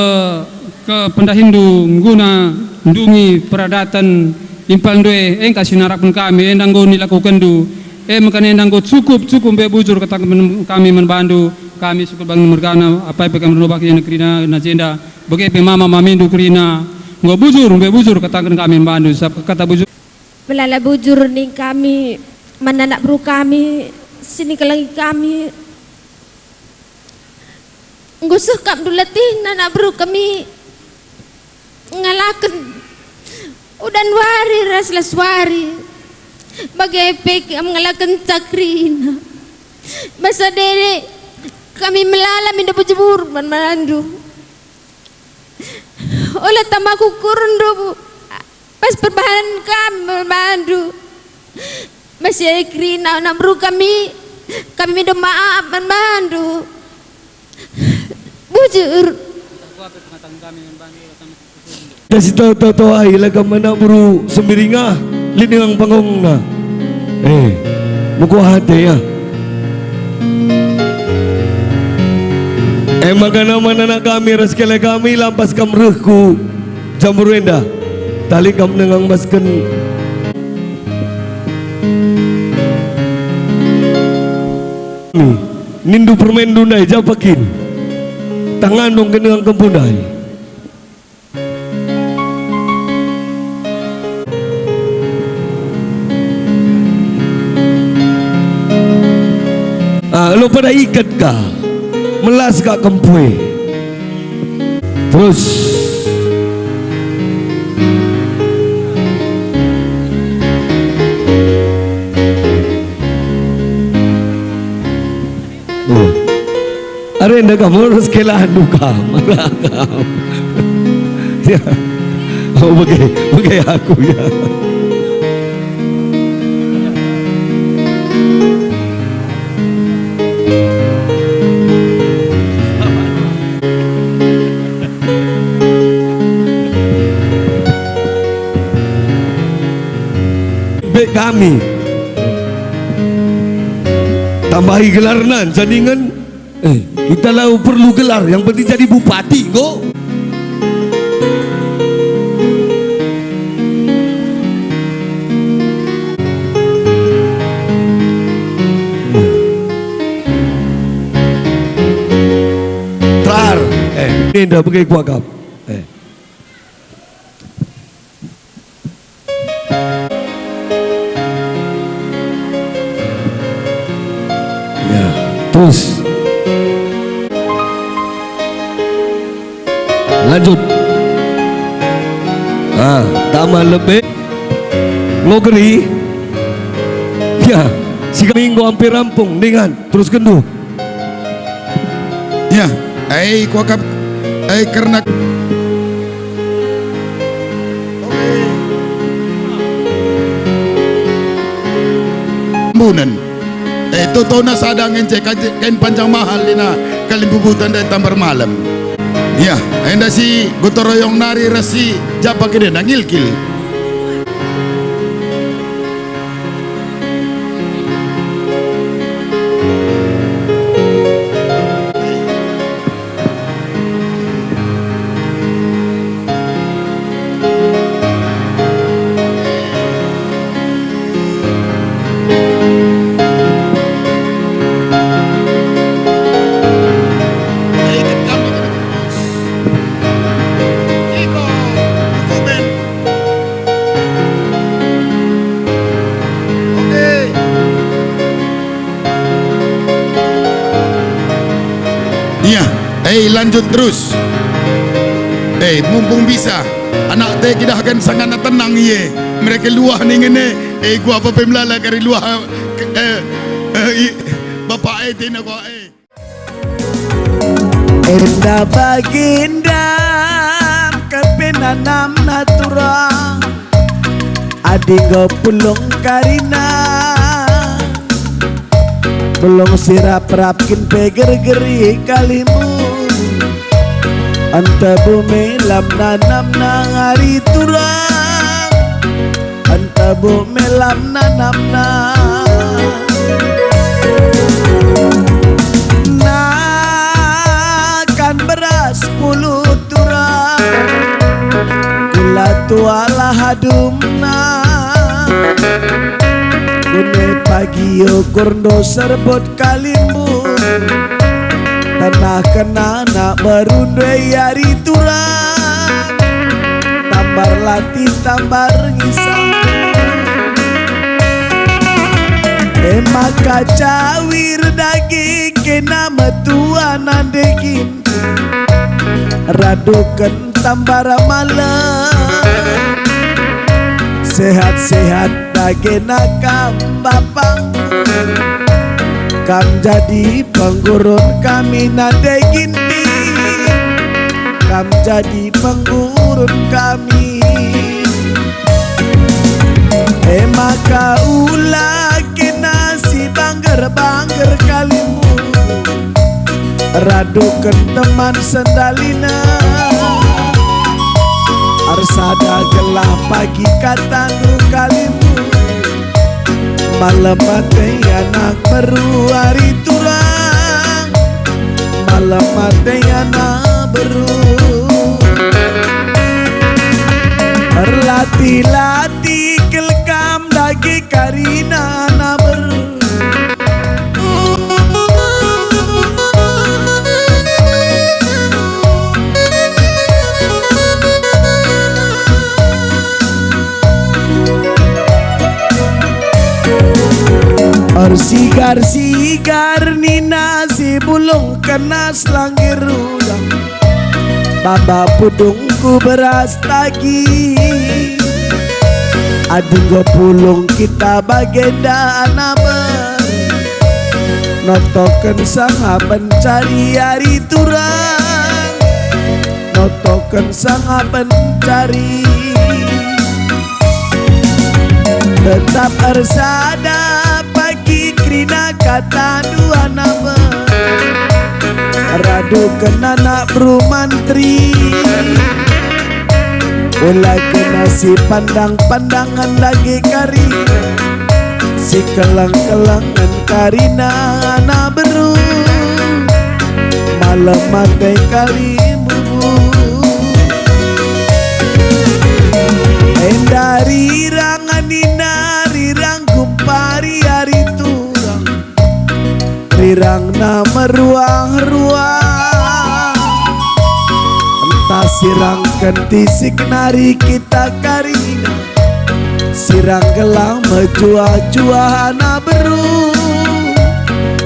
ke pendahinndu ngguna ndungi peradaten impalndu e, engka si narapken kami, enda enggo nilakukenndu, e maka enda enggo cukup, cukup mbe bujur kataken kami man bandu, kami sukut bangen mergana, apai pe kam erdoba kerina, kerina na jenda. Bage pe mama mamindu kerina, enggo bujur, mbe bujur kataken kami man bandu, sabap kata bujur. Melala bujur ning kami, man anak beru kami, si nikelengi kami. Enggo seh kap ndu letihna anak beru kami ngalaken udan wari ras las wari. Bage pe kam ngalaken cakrina. Basa dere kami melala minda bujur man bandu. Ola tama kukurndu pas perbahan kami man bandu. Bas e kerina anak beru kami, kami mindo maaf man bandu. Bujur. Kasih tahu-tahu ai lagam anak beru Sembiring ah, lit denga panggungna. Eh, mekuah ate ya. E maka nama anak kami ras kele kami lampas kam reh ku Jambur enda, tali kam nengang basken. Nindu permainndu ndai, japa kin? Tangan dong kenengang kempu ndai. Ah, lo pada iket ka. Melas ka kempue. Terus. Iya. Arenda kamu harus kelandu kamu. Ya. Oh, bage, bage aku ya. Bek kami tambahi gelarna, jadingen, eh, kita lau perlu gelar, yang penting jadi bupati, enggo. Terakhir, eh, ini nda bage kuakap. Eh. Ya, terus. Lanjut. Ah, tama lebe. Ngogeri. Ya, si kami enggo ampe rampung, dengan. Terus kendu. Ya, ai kuakap, ai kerna Mbunen. Eh, totona sada ngence kaje-, kain panjang mahal nina kalimbubutan dan tambar malem. Ya, enda si gotong royong nari ras si japa kede nangilkil. Oke. Iya, eh, lanjut terus. Eh, mumpung bisa, anak te kidahken sangana tenang iye. Mereka luah ningen e, eh, gua apa pe melala kari luah, eh, eh, i-, bapak e tina gua, eh. Enda baginda kepinanam natura, adi enggo pulung karina, pulung si rap-rap kin pe gergeri kalimu. Ntah bo me lam nanamna ari turang, ntah bo me lam nanamna. Nakan beras pulut turang, gula tualah adumna. Kune pagi ukurndu serbut kalimbubu, tenahken anak berundu e ari turang, tambar latih tambar ngisang. E maka cawir dage kena metua nande kin. Raduken tambar malem, sehat-sehat dagena kam bapangku. Kam jadi penggurun kami nande Ginting, kam jadi penggurun kami. E maka ula kena si bangger-bangger kalimbubu, raduken teman sendalina. Ersada gelah pagi katandu kalimbubu, malem ate anak beru ari turang, malem ate anak beru. Erlatih-latih kal kam dage karina anak beru. Ersigar-sigar nina si bulung kena selangger udang. Baba pudungku beras tagi. Adi enggo pulung kita bagenda anak beru, notoken sanga pencari ari turang, notoken sanga pencari. Tetap ersada pagi kerina katandu anak beru. Raduken anak beru mantri. Ula kena si pandang-pandangan dage kari, si keleng-kelengen karina anak beru. Malem ate kalimbubu. Enda rirang nina rirang kumpari ari turang. Rirangna meruang-ruang. Ntah sirang kentisik nari kita karina. Sirang gelah mejuah-juah anak beru.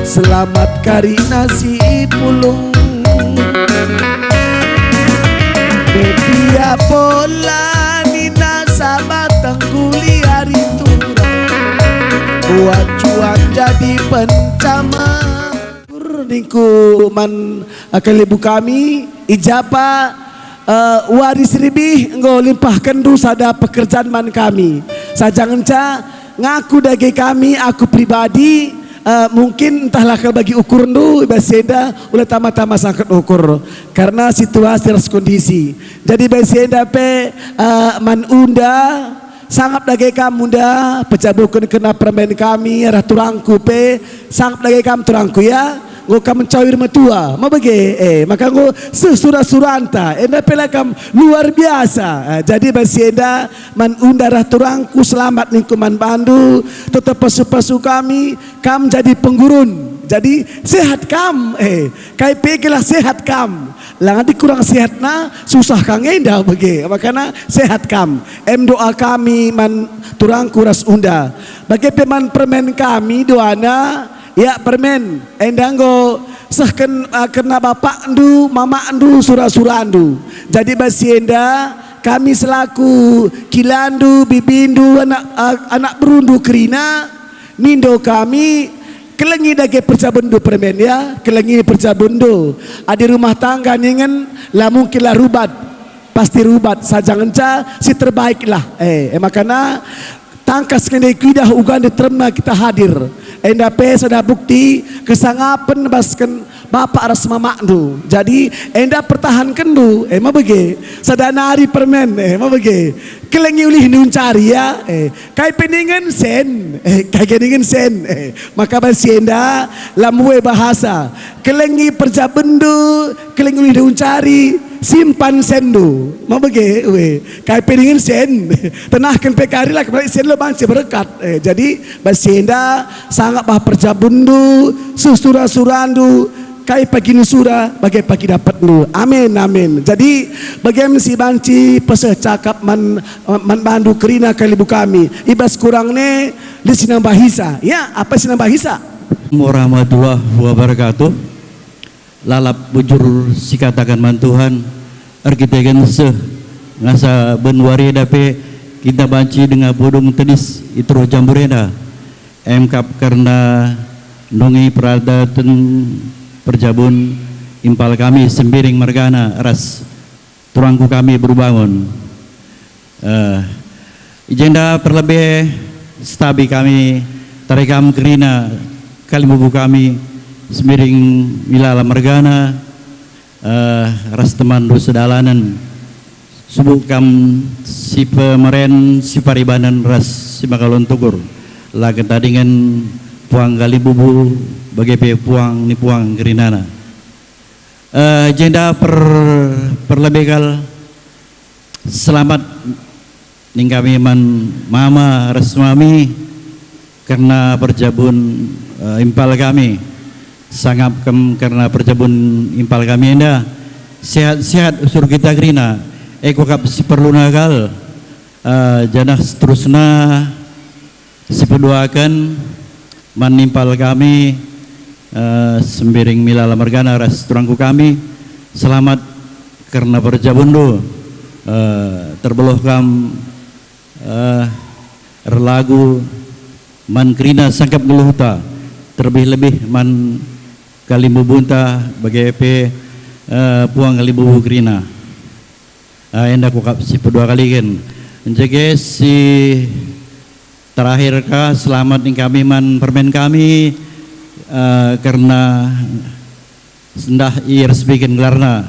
Selamat karina si pulung. Bebia pola nina sabat tengguli ari turang. Buat cuan jadi pencama. Ningku man, eh, kalimbubu kami, i japa, eh, wari si ribih enggo limpahkenndu sada pekerjaan man kami. Saja ngenca ngaku dage kami, aku pribadi, eh, mungkin ntahlah kal bagi ukurndu, i bas si enda ula tama-tama sangket ukur, karena situasi ras kondisi. Jadi bas si enda pe, eh, man unda, sangap dage kam unda, pejabuken kena permen kami, arah turangku pe, sangap dage kam turangku ya, enggo kam mencawir metua, ma bage, eh, maka enggo seh sura-suranta, enda pe la kam luar biasa. Eh, jadi bas si enda, man unda arah turangku selamat ningku man bandu, tetap pasu-pasu kami, kam jadi penggurun, jadi sehat kam, eh, kai pe gelah sehat kam. La ngadi kurang sehatna, susah ka nge enda bage, makana sehat kam. Em doa kami man turangku ras unda. Bage pe man permen kami doana, ya permen, enda enggo sehken, eh, kena bapakndu, mamakndu, sura-surandu. Jadi bas si enda, kami selaku kilandu, bibindu, anak, eh, anak berundu kerina, mindo kami, kelengi dage perjabundu permen ya, kelengi perjabundu. Adi rumah tangga ningen la mungkin la rubat, pasti rubat, saja ngenca si terbaik lah. Eh, eh, makana tangkas nge kuidah uga ndeteremna kita hadir. Enda pe sada bukti kesangapen basken bapak ras mamakndu. Jadi, enda pertahankenndu, eh, mabege. Sada nari permen, eh, mabege. Kelengi ulihndu ncari, ya, eh. Kai pe ningen sen, eh, kai pe ningen sen, eh. Maka bas si enda, la mbue bahasa. Kelengi perjabenndu, kelengi ulihndu ncari, simpan senndu. Mabege, we. Kai pe ningen sen. Tenahken pe kari la, kepala sen lo banci berkat. Eh, jadi, bas si enda, sangap bah perjabenndu, seh sura-surandu, kai pagi nusura, bage pagi dapetndu. Amin, amin. Jadi, bage me si banci peseh cakap man, man bandu kerina kalimbubu kami. I bas kurang ne, lit si nambahisa. Ya, apa si nambahisa? Warahmatullahi wabarakatuh. Lalap bujur sikataken man Tuhan, erkiteken seh ngasa ben wari enda pe kita banci denga pudung tedis i teruh jambur enda. Emkap kerna nungi peradaten perjabun impal kami Sembiring mergana ras turangku kami Beru Bangun. Eh, i jenda perlebe setabi kami tarai kam kerina kalimbubu kami Sembiring Milala mergana, eh, ras temanndu sedalanen. Subuk kam si pemeren, si paribanen ras si maka lontukur. La ketadingen puang kalimbubu, bage pe puang ni puang kerinana. Eh, jenda per-, perlebe kal selamat ning kami man mama ras mami kerna perjabun, eh, impal kami. Sangap kam kerna perjabun impal kami enda. Sehat-sehat usur kita kerina. Eh, kuakap si perluna kal, eh, janah seterusna sipeduaken man impal kami, eh, Sembiring Milala mergana ras turangku kami, selamat kerna perjabunndu, eh, terbeluh kam, eh, erlagu man kerina sangkap geluhta, terlebih-lebih man kalimbubunta bage pe, eh, puang kalimbubu kerina. Eh, enda kuakap si pedua kaliken. Njege si terakhir ka, selamat ning kami man permen kami, eh, kerna sendah iresmiken gelarna.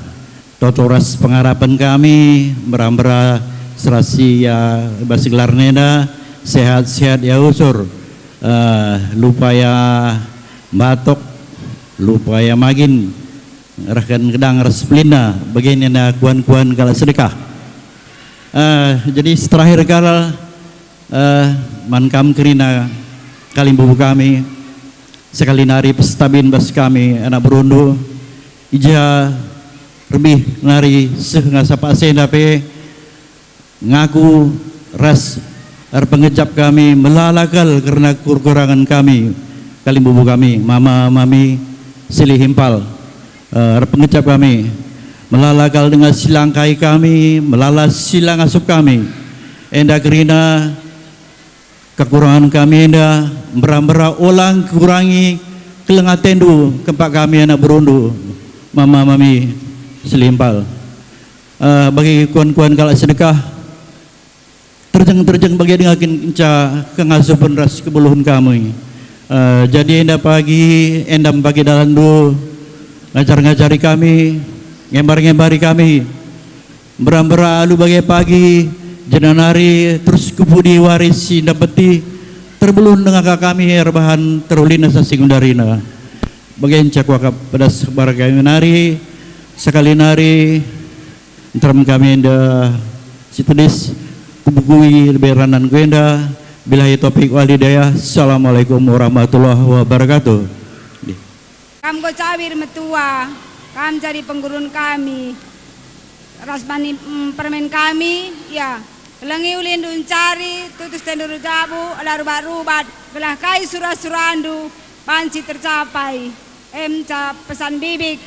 Toto ras pengarapen kami, mbera-mbera serasi ya bas gelarna enda, sehat-sehat ya usur, eh, lupa ya mbatok, lupa ya magin, rehken gedang ras pelinna, bage nina kuan-kuan kalak sedekah. Eh, jadi si terakhir kal, eh, man kam kerina kalimbubu kami, sekali nari pestabin bas kami anak berundu, i ja rebih nari seh ngasa pasenda pe, ngaku ras erpengejap kami melala kal kerna kekurangen kami, kalimbubu kami, mama, mami, silih impal, eh, erpengejap kami melala kal denga silangkai kami, melala sila ngasup kami. Enda kerina kekurangen kami enda, mbera-mbera ola ngkurangi keleng atendu kempak kami anak berundu, mama, mami, silih impal. Eh, bagi kuan-kuan kalak sedekah, terjeng-terjeng bagi denga kenca kengasupen ras kebeluhen kami. Eh, jadi enda pagi, enda pagi dalanndu ngajar-ngajari kami, ngembar-ngembari kami. Mbera-mbera alu bage pagi, jenari terus ku pudi wari si ndapeti, terbeluh denga ka kami erbahan terulina sasing ndarina. Bage nca kuakap pedas bar kami nari, sekali nari, nterem kami enda si tedis, kubukui lebe ranan ku enda, billahi taufik wal hidayah. Assalamualaikum warahmatullahi wabarakatuh. Kam enggo cawir metua, kam jadi penggurun kami, ras bani, mm, permen kami, ya. Kelengi ulihndu ncari, tutus tendu erjabu, ola rubat-rubat, gelah kai sura-surandu banci tercapai. Emca pesan bibik,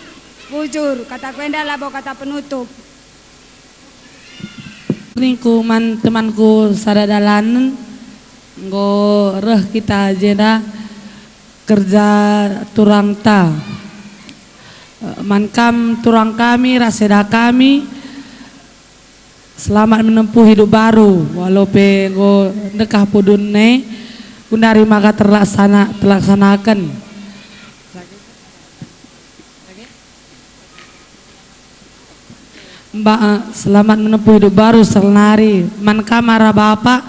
bujur, kataku enda labo kata penutup. Ningku man temanku sada dalanen, enggo reh kita jenda kerja turangta. Man kam turang kami, ras eda kami, selamat menempuh hidup baru, walau pe enggo ndekah pudun ne, gundari maka terlaksana, terlaksanaken. Ba, selamat menempuh hidup baru sernari. Man kam arah Bapa,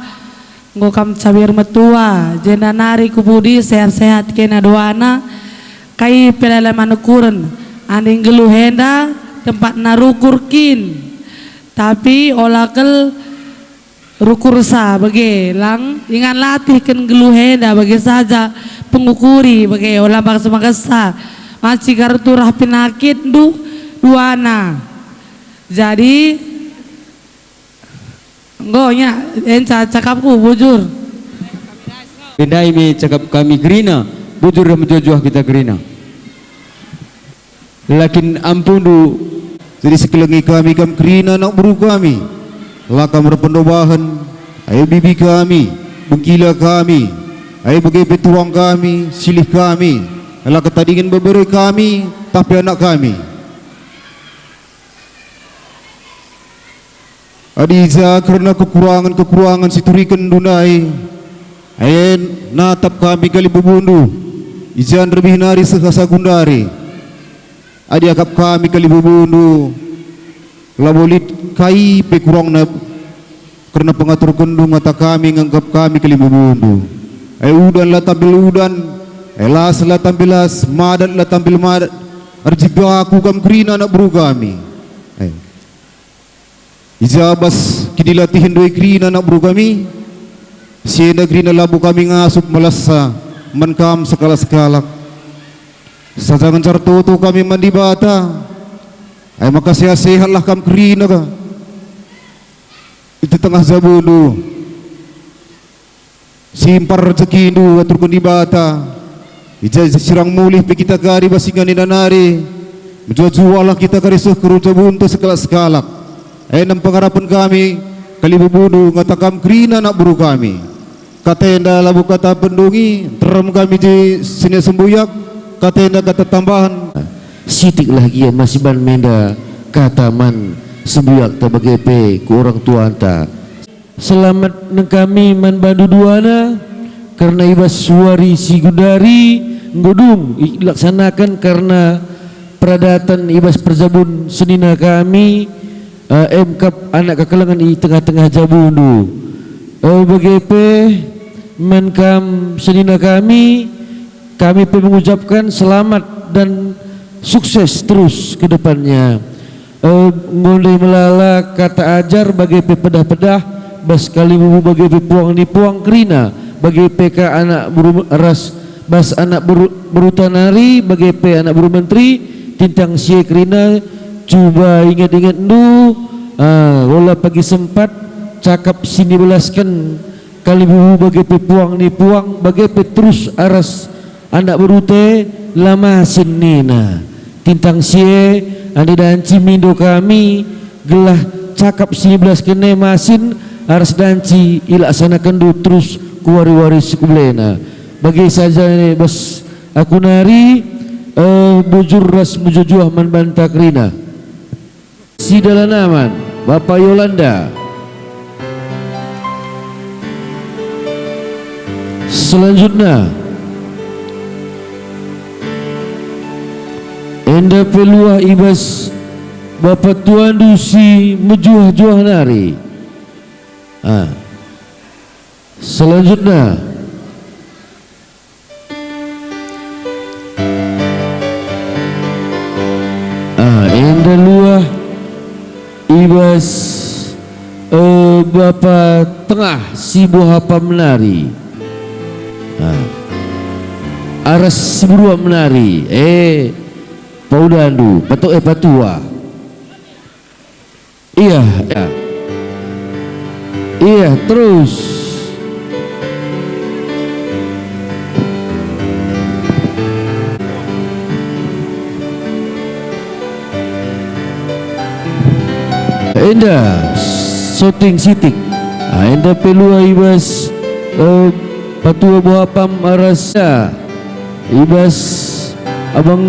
enggo kam cabe ermetua, jenda nari ku pudi sehat-sehat kena duana. Kai pe la man ukuren, adi nggeluh enda tempatna rukur kin. Tapi ola kal rukursa bage lang, ingan latihken nggeluh enda bage saja pengukuri bage ola bangsa-bangsa. Maci kal turah penakitndu duana. Jadi, enggo nya, enca cakapku bujur. Ndai me cakap kami kerina, bujur ras mejuah-juah kita kerina. Lakin ampundu. Jadi sekelengi kami kam kerina anak beru kami, la kam erpendobahen, ayo bibi kami, bengkila kami, ayo bage pe tuang kami, silih kami, la ketadingen bebere kami, tah pe anak kami. Adi i ja kerna kekurangen-kekurangen si turikenndu ndai, e, natap kami kalibubundu, i ja nderbih nari seh asa gundari. Adi akap kami kalibubundu, labo lit kai pe kurangna kerna pengaturkenndu ngata kami ngangkap kami kalibubundu. E, udan la tampil udan, e, las la tampil las, madat la tampil madat, erjigdaku kam kerina anak beru kami. E. I ja bas kinilatihen ndai kerina anak beru kami, si enda kerina labo kami ngasup malassa man kam sekalak-sekalak. Saja ngenca ertoto kami man Dibata, ai maka sehat-sehatlah kam kerina ka i tengah jabundu. Si mbar rejekindu aturken Dibata, i ja sirang mulih pe kita kari bas ingan enda nari, mejuah-juahlah kita kari seh ku jabunta sekalak-sekalak. Enem pengarapen kami, kalibubundu ngata kam kerina anak beru kami. Kata enda labo kata pendungi, nterem kami jadi sine sembuyak, kata enda kata tambahen. Sitiklah gia masiban menda kata man sembuyakta bage pe ku orang tuanta. Selamat nengkami man bandu duana, kerna i bas wari si gundari enggo dung ilaksanaken kerna peradaten i bas perjabun senina kami, eh, emkap anak kekelengen i tengah-tengah jabundu. Eh, bage pe man kam senina kami, kami pe mengucapkan selamat dan sukses terus ke depannya. Eh, enggo ndai melala kata ajar bage pe pedah-pedah, bas kalibubu bage pe puang ni puang kerina, bage pe ka anak beru ras bas anak beru, beruta nari, bage pe anak beru menteri, tintang si e kerina, cuba inget-ingetndu, ah, ola pagi sempat cakap si nibelasken kalibubu bage pe puang ni puang, bage pe terus aras anak beru te la masin nina. Tintang si e, adi danci mindo kami, gelah cakap si nibelasken e masin aras danci ilaksanakenndu terus ku wari-wari si kubelena. Bage saja e bas aku nari, eh, bujur ras mejuah-juah man banta kerina. Si dalan aman, Bapa Yolanda. Selanjutna, enda pe luah i bas bapa tuandu si mejuah-juah nari. Ah. Selanjutna, ah, enda luah i bas, eh, bapa tengah si buah apam nari. Ah. Aras si beruam nari. Eh, paudandu, patok e patua. Iya, iya. Iya, terus. Enda, syuting sitik. Ah, enda pe luah i bas, eh, patua buah apam aras, ya. I bas Abang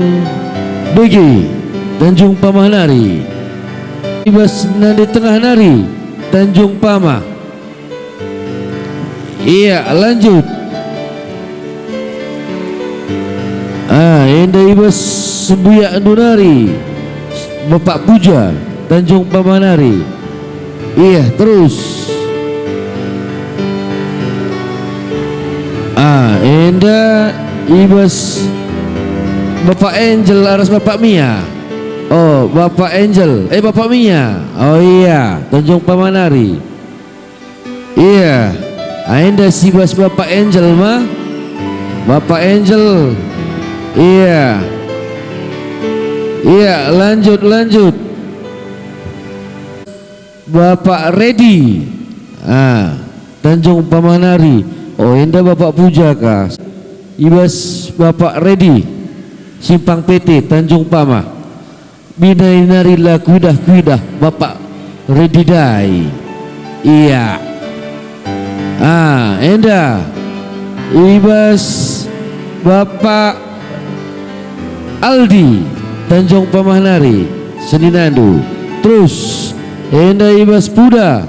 B G, Tanjung Pamah nari. I bas nande tengah nari, Tanjung Pamah. Iya, lanjut. Ah, enda i bas sembuyakndu nari, Bapak Puja. Tanjung Pamanari. Iya, terus. Ah, enda i bas Bapak Angel aras Bapak Mia. Oh, Bapak Angel, eh, Bapak Mia. Oh iya, Tanjung Pamanari. Iya, enda si bas Bapak Angel ma? Bapak Angel. Iya. Iya, lanjut, lanjut. Bapak Redi. Ah, Tanjung Pamanari. Oh, enda Bapak Puja ka. I bas Bapak Redi. Simpang P T, Tanjung Pama. Bina nari la kuidah-kuidah Bapak Redi ndai. Iya. Ah, enda. I bas Bapak Aldi, Tanjung Pamah nari, seninandu. Terus, enda i bas Puda.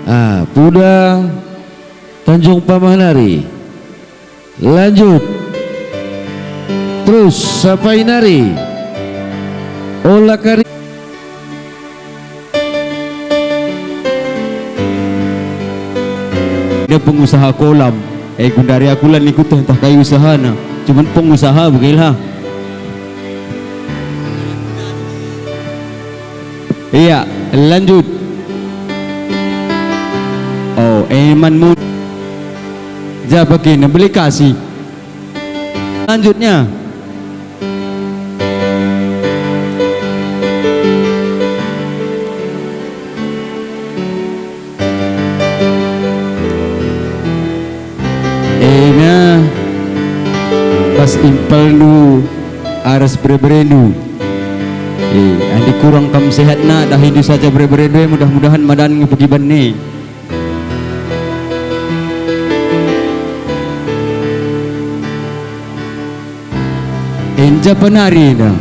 Ah, Puda, Tanjung Pamah nari. Lanjut. Terus, sapai nari. Ola kari. Dia pengusaha kolam. Eh, gundari aku lan ikut teh ntah kai usahana. Cuman pengusaha begilah. Iya, lanjut. Oh, eman mu. Japa kena beli kasih. Lanjutnya. Ena pas impelndu aras bere-berendu. Eh, andi kurang kam sehatna, dahindu saja bere-berendu, eh, mudah-mudahan madan nge pegiban ne. Enja penari enda.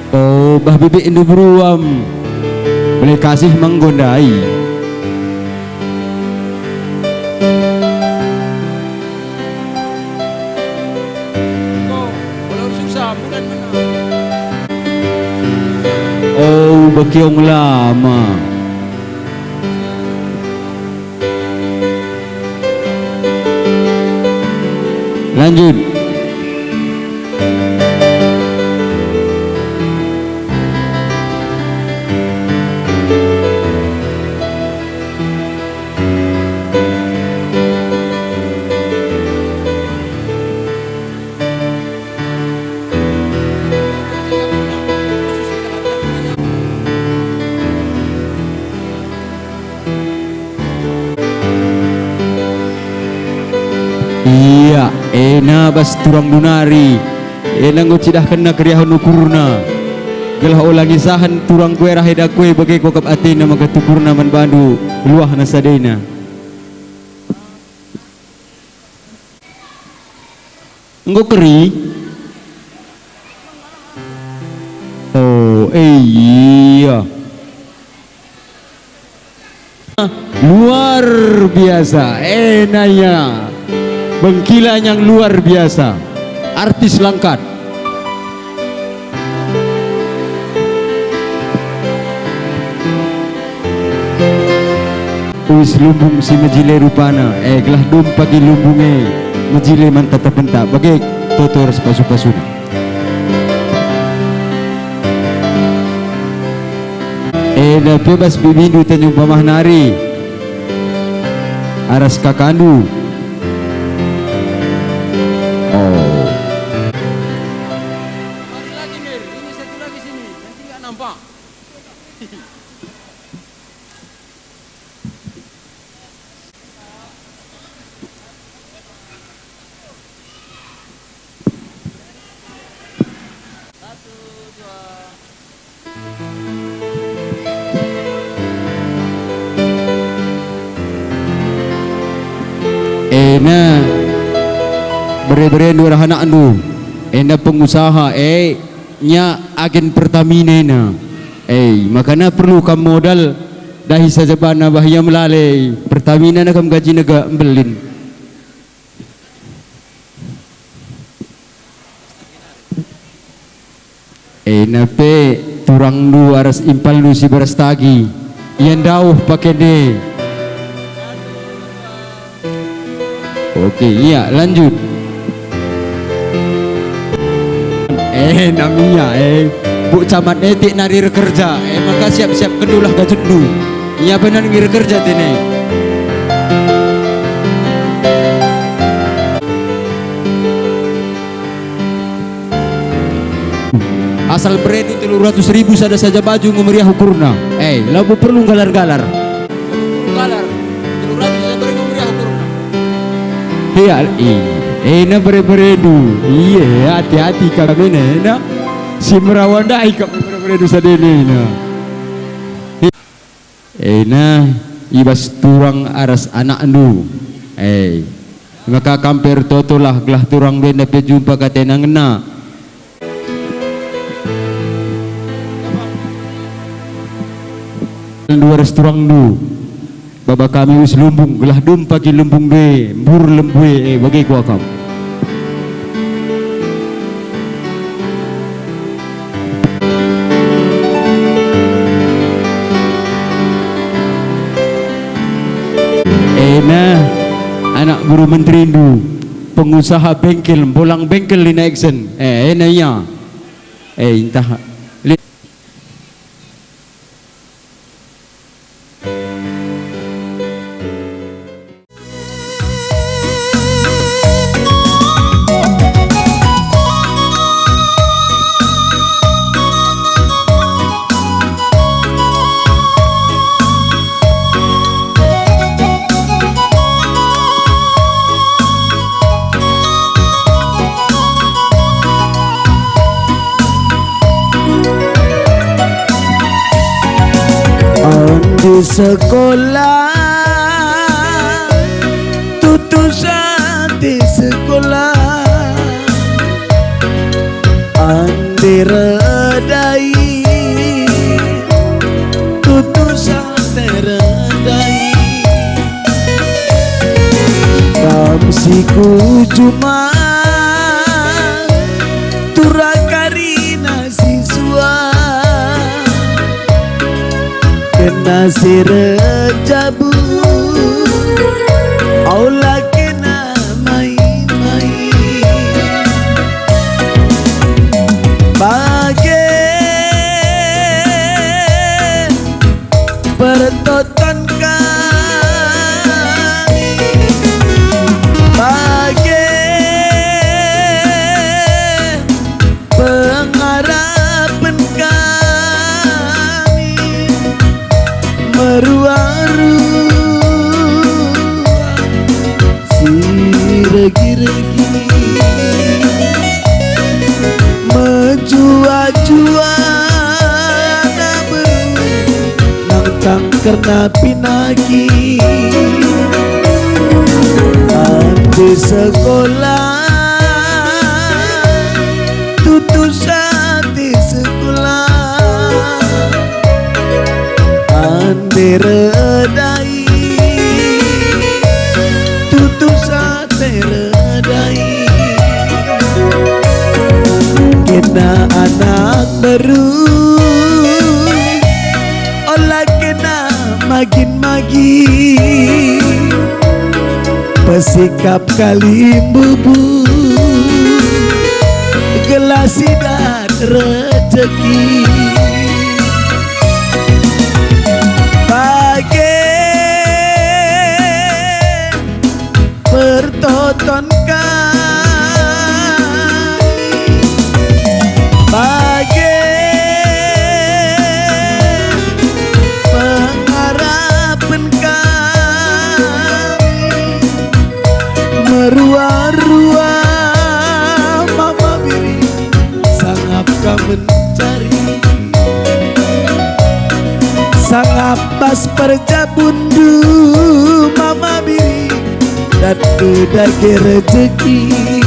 Oh, bah bibikndu beruam. Beli kasih manggo ndai. Oh, bekiong lama. Lanjut. Ia, ena bas turangndu nari, ena enggo cidahkenna keriahen ukurna, gelah ola ngisahen turangku e ras edangku e bage kuakap atena maka tukurna man bandu luahna sadena. Enggo keri? Oh, eh, iya. Luar biasa, enaya. Bengkila yang luar biasa. Artis langkat. Uis lumbung si mejile rupana, eh, gelah dom pagi lumbung e mejile man tatapenta, bage toto ras pasu-pasuna. Enda pe bas bibindu Tanjung Pamah nari, aras kakandu. Oh. Mari lagi, Mir. Ini satu lagi sini. Nanti nggak nampak. Ena bere-berendu arah anakndu, enda pengusaha, e, nya agen Pertamina ena. E, makana perlu kam modal, dahi saja bana bah ia melale, Pertamina na kam gajina ga mbelin. Ena pe Turangndu aras impalndu si beras tagi, ia ndauh pakende. Oke, iya, lanjut. Eh, namia, eh. Buk camat etik nari rekerja, eh, maka siap-siap kendulah gajutndu. Ia benar ngi rekerja tene. Asal berendu telu ratus ribu sada saja baju nge meriah ukurna. Eh, labo perlu galar-galar. Galar, telu ratus saja berendu meriah ukurna. Iya, i, ena bere-berendu. Iya, hati-hati kam ena, ena. Si merawa ndai kam bere-berendu sadene ena. Ena, i bas turang aras anakndu. Eh, maka kam pe ertotolah gelah turang enda pe jumpa katena ngena. Ndu aras turangndu, baba kami us lumbung, gelah dum pagi lumbung ndai, mbur lembue, eh, bage kuakap. Ena, anak guru menterindu, pengusaha bengkel, mbolang bengkel nina action. Eh, ena ia. Eh, intah. Li- Ende sekolah, tutus ate sekolah. Ende redai, tutus ate redai. Kam si kujuma, turang karina siswa, kena si erjabu, ola kena mai-mai. Bage pertoton kami, bage pengarapen kami, meruah-ruah si regi-regi, mejuah-juah na beru nang tangkerna pinagi. Ande sekolah, tutus ate sekolah. Ande redai, tutus ate redai. Kena anak beru, ola kena magin-magin. Pesikap kalimbubu, gelah sidat rejeki. Bage pertoton kami, bage pengarapen kami, meruah-ruah mama biri, sangap kam mencari. Sangap bas perjabunndu mama biri, datndu dage rejeki.